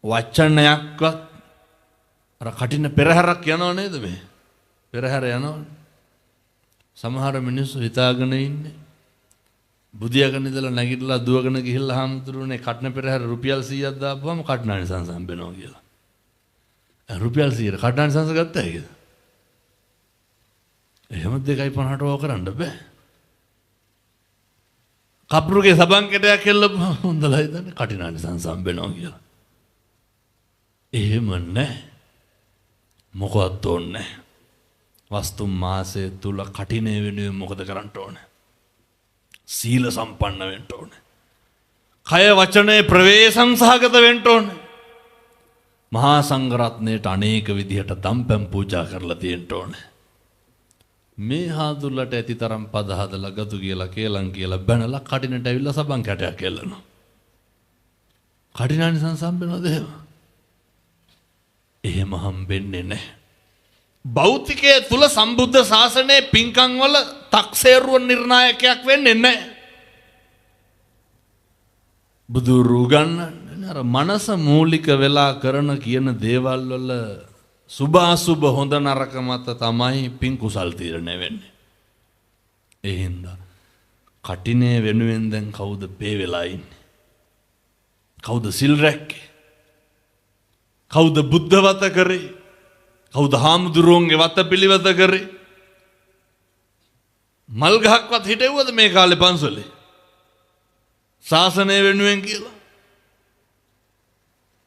වචනයක්වත් අර කටින පෙරහැරක් යනව නේද මේ? පෙරහැර යනවනේ. සමහර මිනිස්සු හිතාගෙන ඉන්නේ බුදියාගෙන ඉඳලා නැගිටලා දුවගෙන ගිහිල්ලා හාමුදුරුවනේ කටන පෙරහැර රුපියල් 100ක් දාපුවම කටනානිසංස හම්බෙනවා කියලා. රුපියල් 100ට කටනානිසංස ගත්තා ඒකද? එහෙම 2.50ට ඕක කරන්න බෑ. කප්රුගේ සබන් කැටයක් එල්ලපුවම හොඳලා හිතන්නේ කටිනානිසංස හම්බෙනවා කියලා. එහෙම නෑ. මොකවත් ඕනේ නෑ. වස්තු මාසය තුල කටිනේ වෙනුවෙන් මොකද කරන්න ඕනේ? සීල සම්පන්න වෙන්න ඕනේ. කය වචනේ ප්‍රවේශම් සහගත වෙන්න ඕනේ. මහා සංඝරත්නයට අනේක විදිහට දම්පැන් පූජා කරලා තියෙන්න ඕනේ. මේ හාදුල්ලට ඇති තරම් පද හදලා ගතු කියලා කේලම් කියලා බැනලා කටිනට ඇවිල්ලා සබන් කැටයක් එල්ලනවා. කටිනානිසංස හම්බෙනවද එහෙම? එහෙම හම්බෙන්නේ නැහැ. භෞතිකය තුල සම්බුද්ධ ශාසනයේ පින්කම් වල තක්සේරුව නිර්ණායකයක් වෙන්නේ නැහැ. බුදුරු ගන්නන්නේ අර මනස මූලික වෙලා කරන කියන දේවල් වල සුභාසුභ හොඳ නරක මත තමයි පින් කුසල් තීරණය වෙන්නේ. ඒ හින්දා කටිනේ වෙනුවෙන් දැන් කවුද පේ වෙලා ඉන්නේ? කවුද සිල් රැක්කේ? කවුද බුද්ධ වත කරේ? කවුද හාමුදුරුවන්ගේ වත පිළිවෙත කරේ? මල් ගහක්වත් හිටෙව්වද මේ කාලේ පන්සලේ? ශාසනය වෙනුවෙන් කියලා.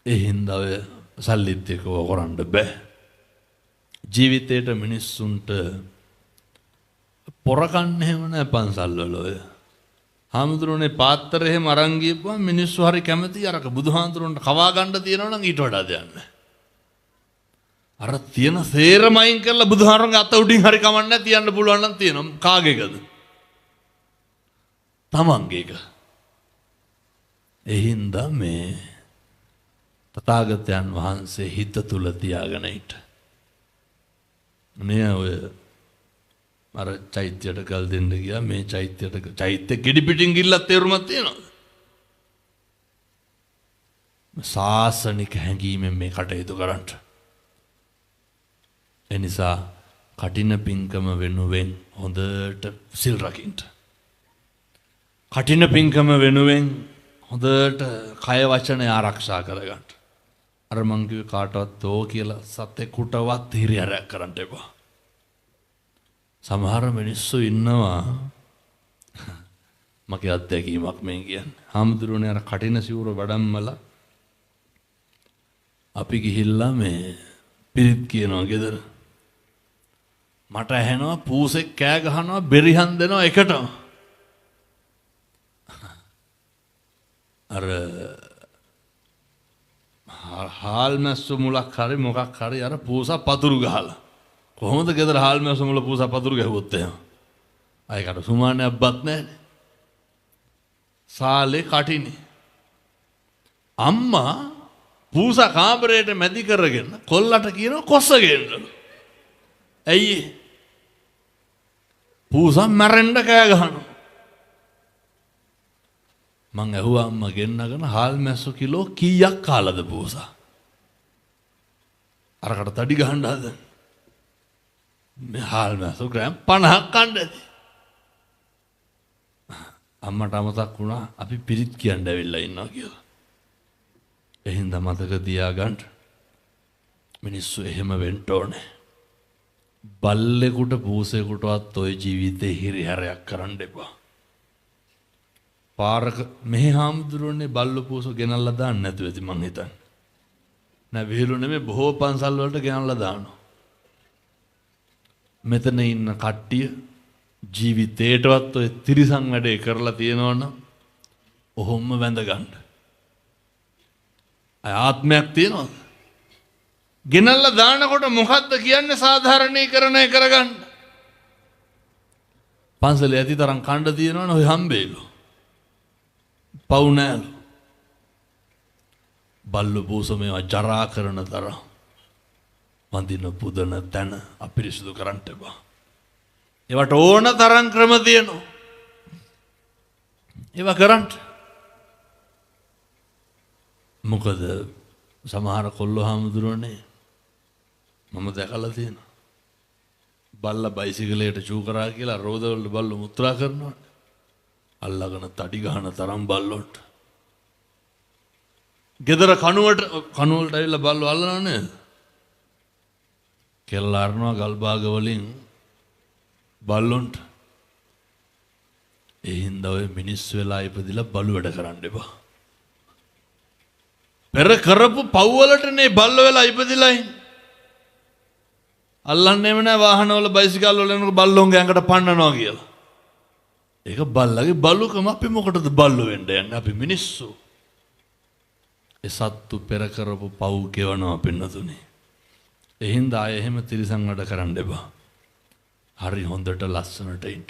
ඒ හින්දා ඔය සල්ලිත් එක්ක ඔය කරන්න බෑ. ජීවිතේට මිනිස්සුන්ට පොර කන්න එහෙම නෑ පන්සල් වල ඔය. හාමුදුරුවනේ පාත්‍රය එහෙම අරන් ගියපුවම මිනිස්සු හරි කැමති අරක බුදුහාමුදුරුවන්ට කවා ගන්න තියෙනවා නම් ඊට වඩා දෙයක් නෑ. අර තියෙන සේරම අයින් කරලා බුදුහාමුදුරුවන්ගේ අත උඩින් හරි කමක් නෑ තියන්න පුළුවන් නම් තියෙනවා. කාගේ එකද? තමන්ගේ එක. ඒ හින්දා මේ තථාගතයන් වහන්සේ හිත තුල තියාගෙන හිට. නේ ඔය අර චෛත්‍යයට ගල් දෙන්න ගියා, මේ චෛත්‍යයට චෛත්‍ය ගෙඩි පිටින් ගිල්ලක් තේරුමක් තියෙනවද? සාසනික හැඟීමෙන් මේ කටයුතු කරන්න. එනිසා කටින පින්කම වෙනුවෙන් හොඳට සිල් රකින්න. කටින පින්කම වෙනුවෙන් හොඳට කය වචනය ආරක්ෂා කරගන්න. අර මං කිව්වේ කාටවත් තෝ කියලා සතෙකුටවත් හිරිහැරයක් කරන්න එපා. සමහර මිනිස්සු ඉන්නවා, මගේ අත්දැකීමක් මේ කියන්නේ. හාමුදුරුවනේ අර කටින සිවුර වඩම්මලා අපි ගිහිල්ලා මේ පිරිත් කියනවා ගෙදර. මට ඇහෙනවා පූසෙක් කෑ ගහනවා, බෙරිහන් දෙනවා එකටම. අර හාල් මැස්සු මුලක් හරි මොකක් හරි අර පූසා පතුරු ගහලා. කොහොමද ගෙදර හාල් මැස්සු මුල පූසා පතුරු ගැහුවොත් එහෙම? අයකට සුමානයක් බත් නැහැනේ. සාලේ කටිනේ. අම්මා පූසා කාමරේට මැදි කරගෙන කොල්ලට කියනවා කොස්ස ගේන්නලු. ඇයි ඒ? පූසා මැරෙන්න කෑ ගහනවා. මං ඇහුවා අම්මා ගෙන්නගෙන හාල් මැස්සු කිලෝ කීයක් කාලාද පූසා? අරකට තඩි ගහන්න හදන. මේ හාල් මැස්සු ග්‍රෑම් 50ක් කන්න ඇති. අම්මට අමතක් වුණා අපි පිරිත් කියන්න ඇවිල්ලා ඉන්නවා කියලා. එහෙනම් මතක තියාගන්න මිනිස්සු එහෙම වෙන්න ඕනේ. බල්ලෙකුට පූසෙකුටවත් ඔය ජීවිතේ හිරිහැරයක් කරන්න එපා. පාරක මෙහි හාමුදුරුවනේ බල්ලු පූසෝ ගෙනල්ලා දාන්න නැතුව ඇති මං හිතන්නේ. නෑ විහිළු නෙමෙයි, බොහෝ පන්සල් වලට ගෙනල්ලා දානවා. මෙතන ඉන්න කට්ටිය ජීවිතේටවත් ඔය තිරිසන් වැඩේ කරලා තියෙනවනම් ඔහොම වැඳ ගන්න. අය ආත්මයක් තියෙනවද? ගෙනල්ලා දානකොට මොකද්ද කියන්නේ සාධාරණීකරණය කරගන්න? පන්සලේ ඇති තරම් කණ්ඩ තියෙනවනේ ඔය හම්බෙයිලු. පව් නෑලු. බල්ලු පූස මේවා ජරා කරන තරම් වඳින පුදන තැන අපිරිසිදු කරන්න එපා. ඒවට ඕන තරම් ක්‍රම තියෙනවා. ඒවා කරන්න. මොකද සමහර කොල්ලෝ හාමුදුරුවනේ මම දැකලා තියෙනවා. බල්ලා බයිසිකලයට චූ කරා කියලා රෝද වලට බල්ලෝ මුත්‍රා කරනවනේ. අල්ලගෙන තඩි ගහන තරම් බල්ලොන්ට. ගෙදර කණුවට කණුවලට ඇවිල්ලා බල්ලෝ අල්ලනව නේද? කෙල්ල අරනවා ගල් බාග වලින් බල්ලොන්ට. ඒ හින්දා ඔය මිනිස් වෙලා ඉපදිලා බලු වැඩ කරන්න එපා. පෙර කරපු පව් වලටනේ බල්ලෝ වෙලා ඉපදිලා ඉන්නේ. අල්ලන්නේම නෑ වාහනවල බයිසිකල් වල එනකොට බල්ලොන්ගේ ඇඟට පන්නනවා කියලා. ඒක බල්ලගේ බලුකම. අපි මොකටද බල්ලෝ වෙන්න යන්නේ? අපි මිනිස්සු. ඒ සත්තු පෙර කරපු පව් ගෙවනවා පින්නතුනේ. ඒ හින්දා ආයෙ එහෙම තිරිසන් වැඩ කරන්න එපා. හරි හොඳට ලස්සනට ඉන්න.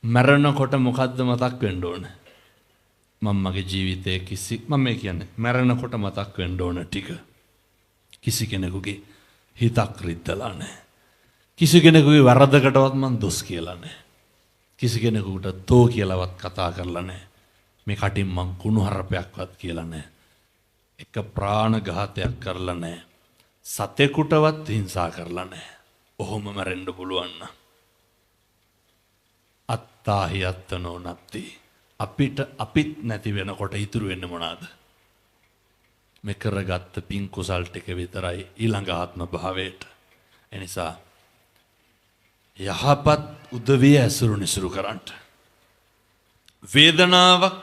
මැරෙනකොට මොකද්ද මතක් වෙන්න ඕනේ? මම මගේ ජීවිතයේ කිසි මම මේ කියන්නේ මැරෙනකොට මතක් වෙන්න ඕන ටික. කිසි කෙනෙකුගේ හිතක් රිද්දලා නැහැ. කිසි කෙනෙකුගේ වරදකටවත් මං දොස් කියලා නැහැ. කිසි කෙනෙකුට තෝ කියලාවත් කතා කරලා නැහැ. මේ කටින් මං කුණු හරපයක්වත් කියලා නැහැ. එක ප්‍රාණඝාතයක් කරලා නැහැ. සතෙකුටවත් හිංසා කරලා නැහැ. ඔහොම මැරෙන්න පුළුවන් නම්. අත්තාහි අත්තනෝ නත්ති. අපිට අපිත් නැති වෙනකොට ඉතුරු වෙන්නේ මොනවාද? මේ කරගත්ත පින් කුසල් ටික විතරයි ඊළඟ ආත්ම භාවයට. එනිසා යහපත් උදවිය ඇසුරු නිසුරු කරන්නට. වේදනාවක්,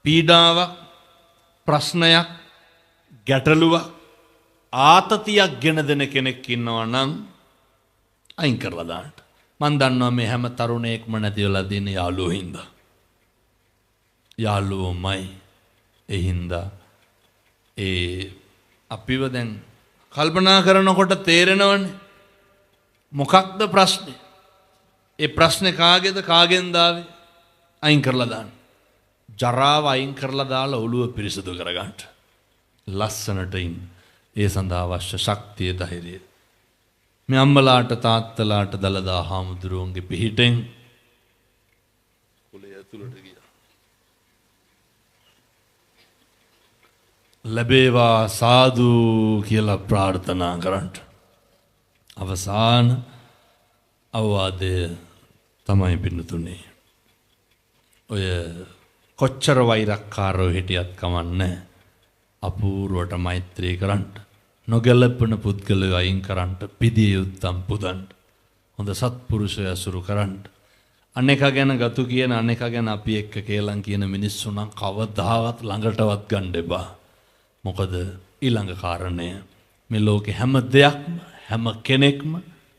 පීඩාවක්, ප්‍රශ්නයක්, ගැටලුවක්, ආතතියක් ගෙන දෙන කෙනෙක් ඉන්නවා නම් අයින් කරලා දාන්න. මං දන්නවා මේ හැම තරුණයෙක්ම නැති වෙලා තියෙන යාළුවෝ හින්දා. යාළුවෝමයි. ඒ හින්දා ඒ අපිව දැන් කල්පනා කරනකොට තේරෙනවනේ මොකක්ද ප්‍රශ්නේ? ඒ ප්‍රශ්නේ කාගේද, කාගෙන්ද ආවේ? අයින් කරලා දාන්න. ජරාව අයින් කරලා දාලා ඔළුව පිරිසිදු කරගන්න. ලස්සනට ඉන්න. ඒ සඳහා අවශ්‍ය ශක්තිය, ධෛර්යය. මේ අම්මලාට තාත්තලාට දළදා හාමුදුරුවන්ගේ පිහිටෙන් කුලය ඇතුළට ගියා. ලැබේවා සාදු කියලා ප්‍රාර්ථනා කරන්ට. අවසාන අවවාදය තමයි පින්නතුනේ. ඔය කොච්චර වෛරක්කාරයෝ හිටියත් කමන්නේ අපූර්වට මෛත්‍රී කරන්ට. නොගැලපෙන පුද්ගලයෝ අයින් කරන්ට, පිදිය යුත්තම් පුදන්ට. හොඳ සත්පුරුෂය ඇසුරු කරන්ට. අනේකා ගැන ගතු කියන අනේකා ගැන අපි එක්ක කේලම් කියන මිනිස්සු නම් කවදාවත් ළඟටවත් ගන්න එපා. මොකද ඊළඟ කාරණය මේ ලෝකේ හැම දෙයක්ම හැම කෙනෙක්ම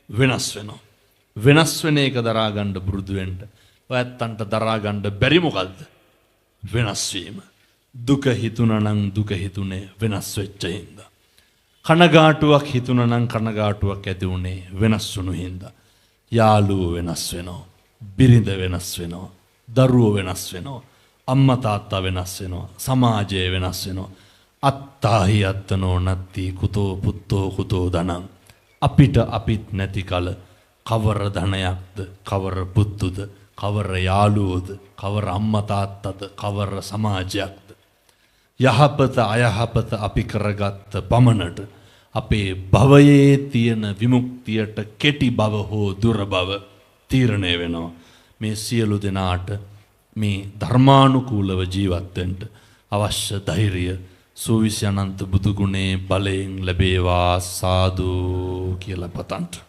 වෙනස් වෙනවා. වෙනස් වෙන එක දරා ගන්න පුරුදු වෙන්න. ඔයත්තන්ට දරා ගන්න බැරි මොකද්ද? වෙනස් වීම. දුක හිතුණා නම් දුක හිතුනේ වෙනස් වෙච්ච හින්දා. කනගාටුවක් හිතුණා නම් කනගාටුවක් ඇති වුණේ වෙනස් වුණු හින්දා. යාළුවෝ වෙනස් වෙනවා. බිරිඳ වෙනස් වෙනවා. දරුවෝ වෙනස් වෙනවා. අම්මා තාත්තා වෙනස් වෙනවා. සමාජය වෙනස් වෙනවා. අත්තාහි අත්තනෝ නත්ති කුතෝ පුත්තෝ කුතෝ ධනං. අපිට අපිත් නැති කල කවර ධනයක්ද, කවර පුත්තුද, කවර යාළුවෝද, කවර අම්මා තාත්තද, කවර සමාජයක්ද? යහපත අයහපත අපි කරගත්ත පමණට අපේ භවයේ තියෙන විමුක්තියට කෙටි බව හෝ දුර බව තීරණය වෙනවා. මේ සියලු දෙනාට මේ ධර්මානුකූලව ජීවත් වෙන්න අවශ්‍ය ධෛර්යය සූවිසි අනන්ත බුදු ගුණේ බලයෙන් ලැබේවා සාදු කියලා පතන්ට.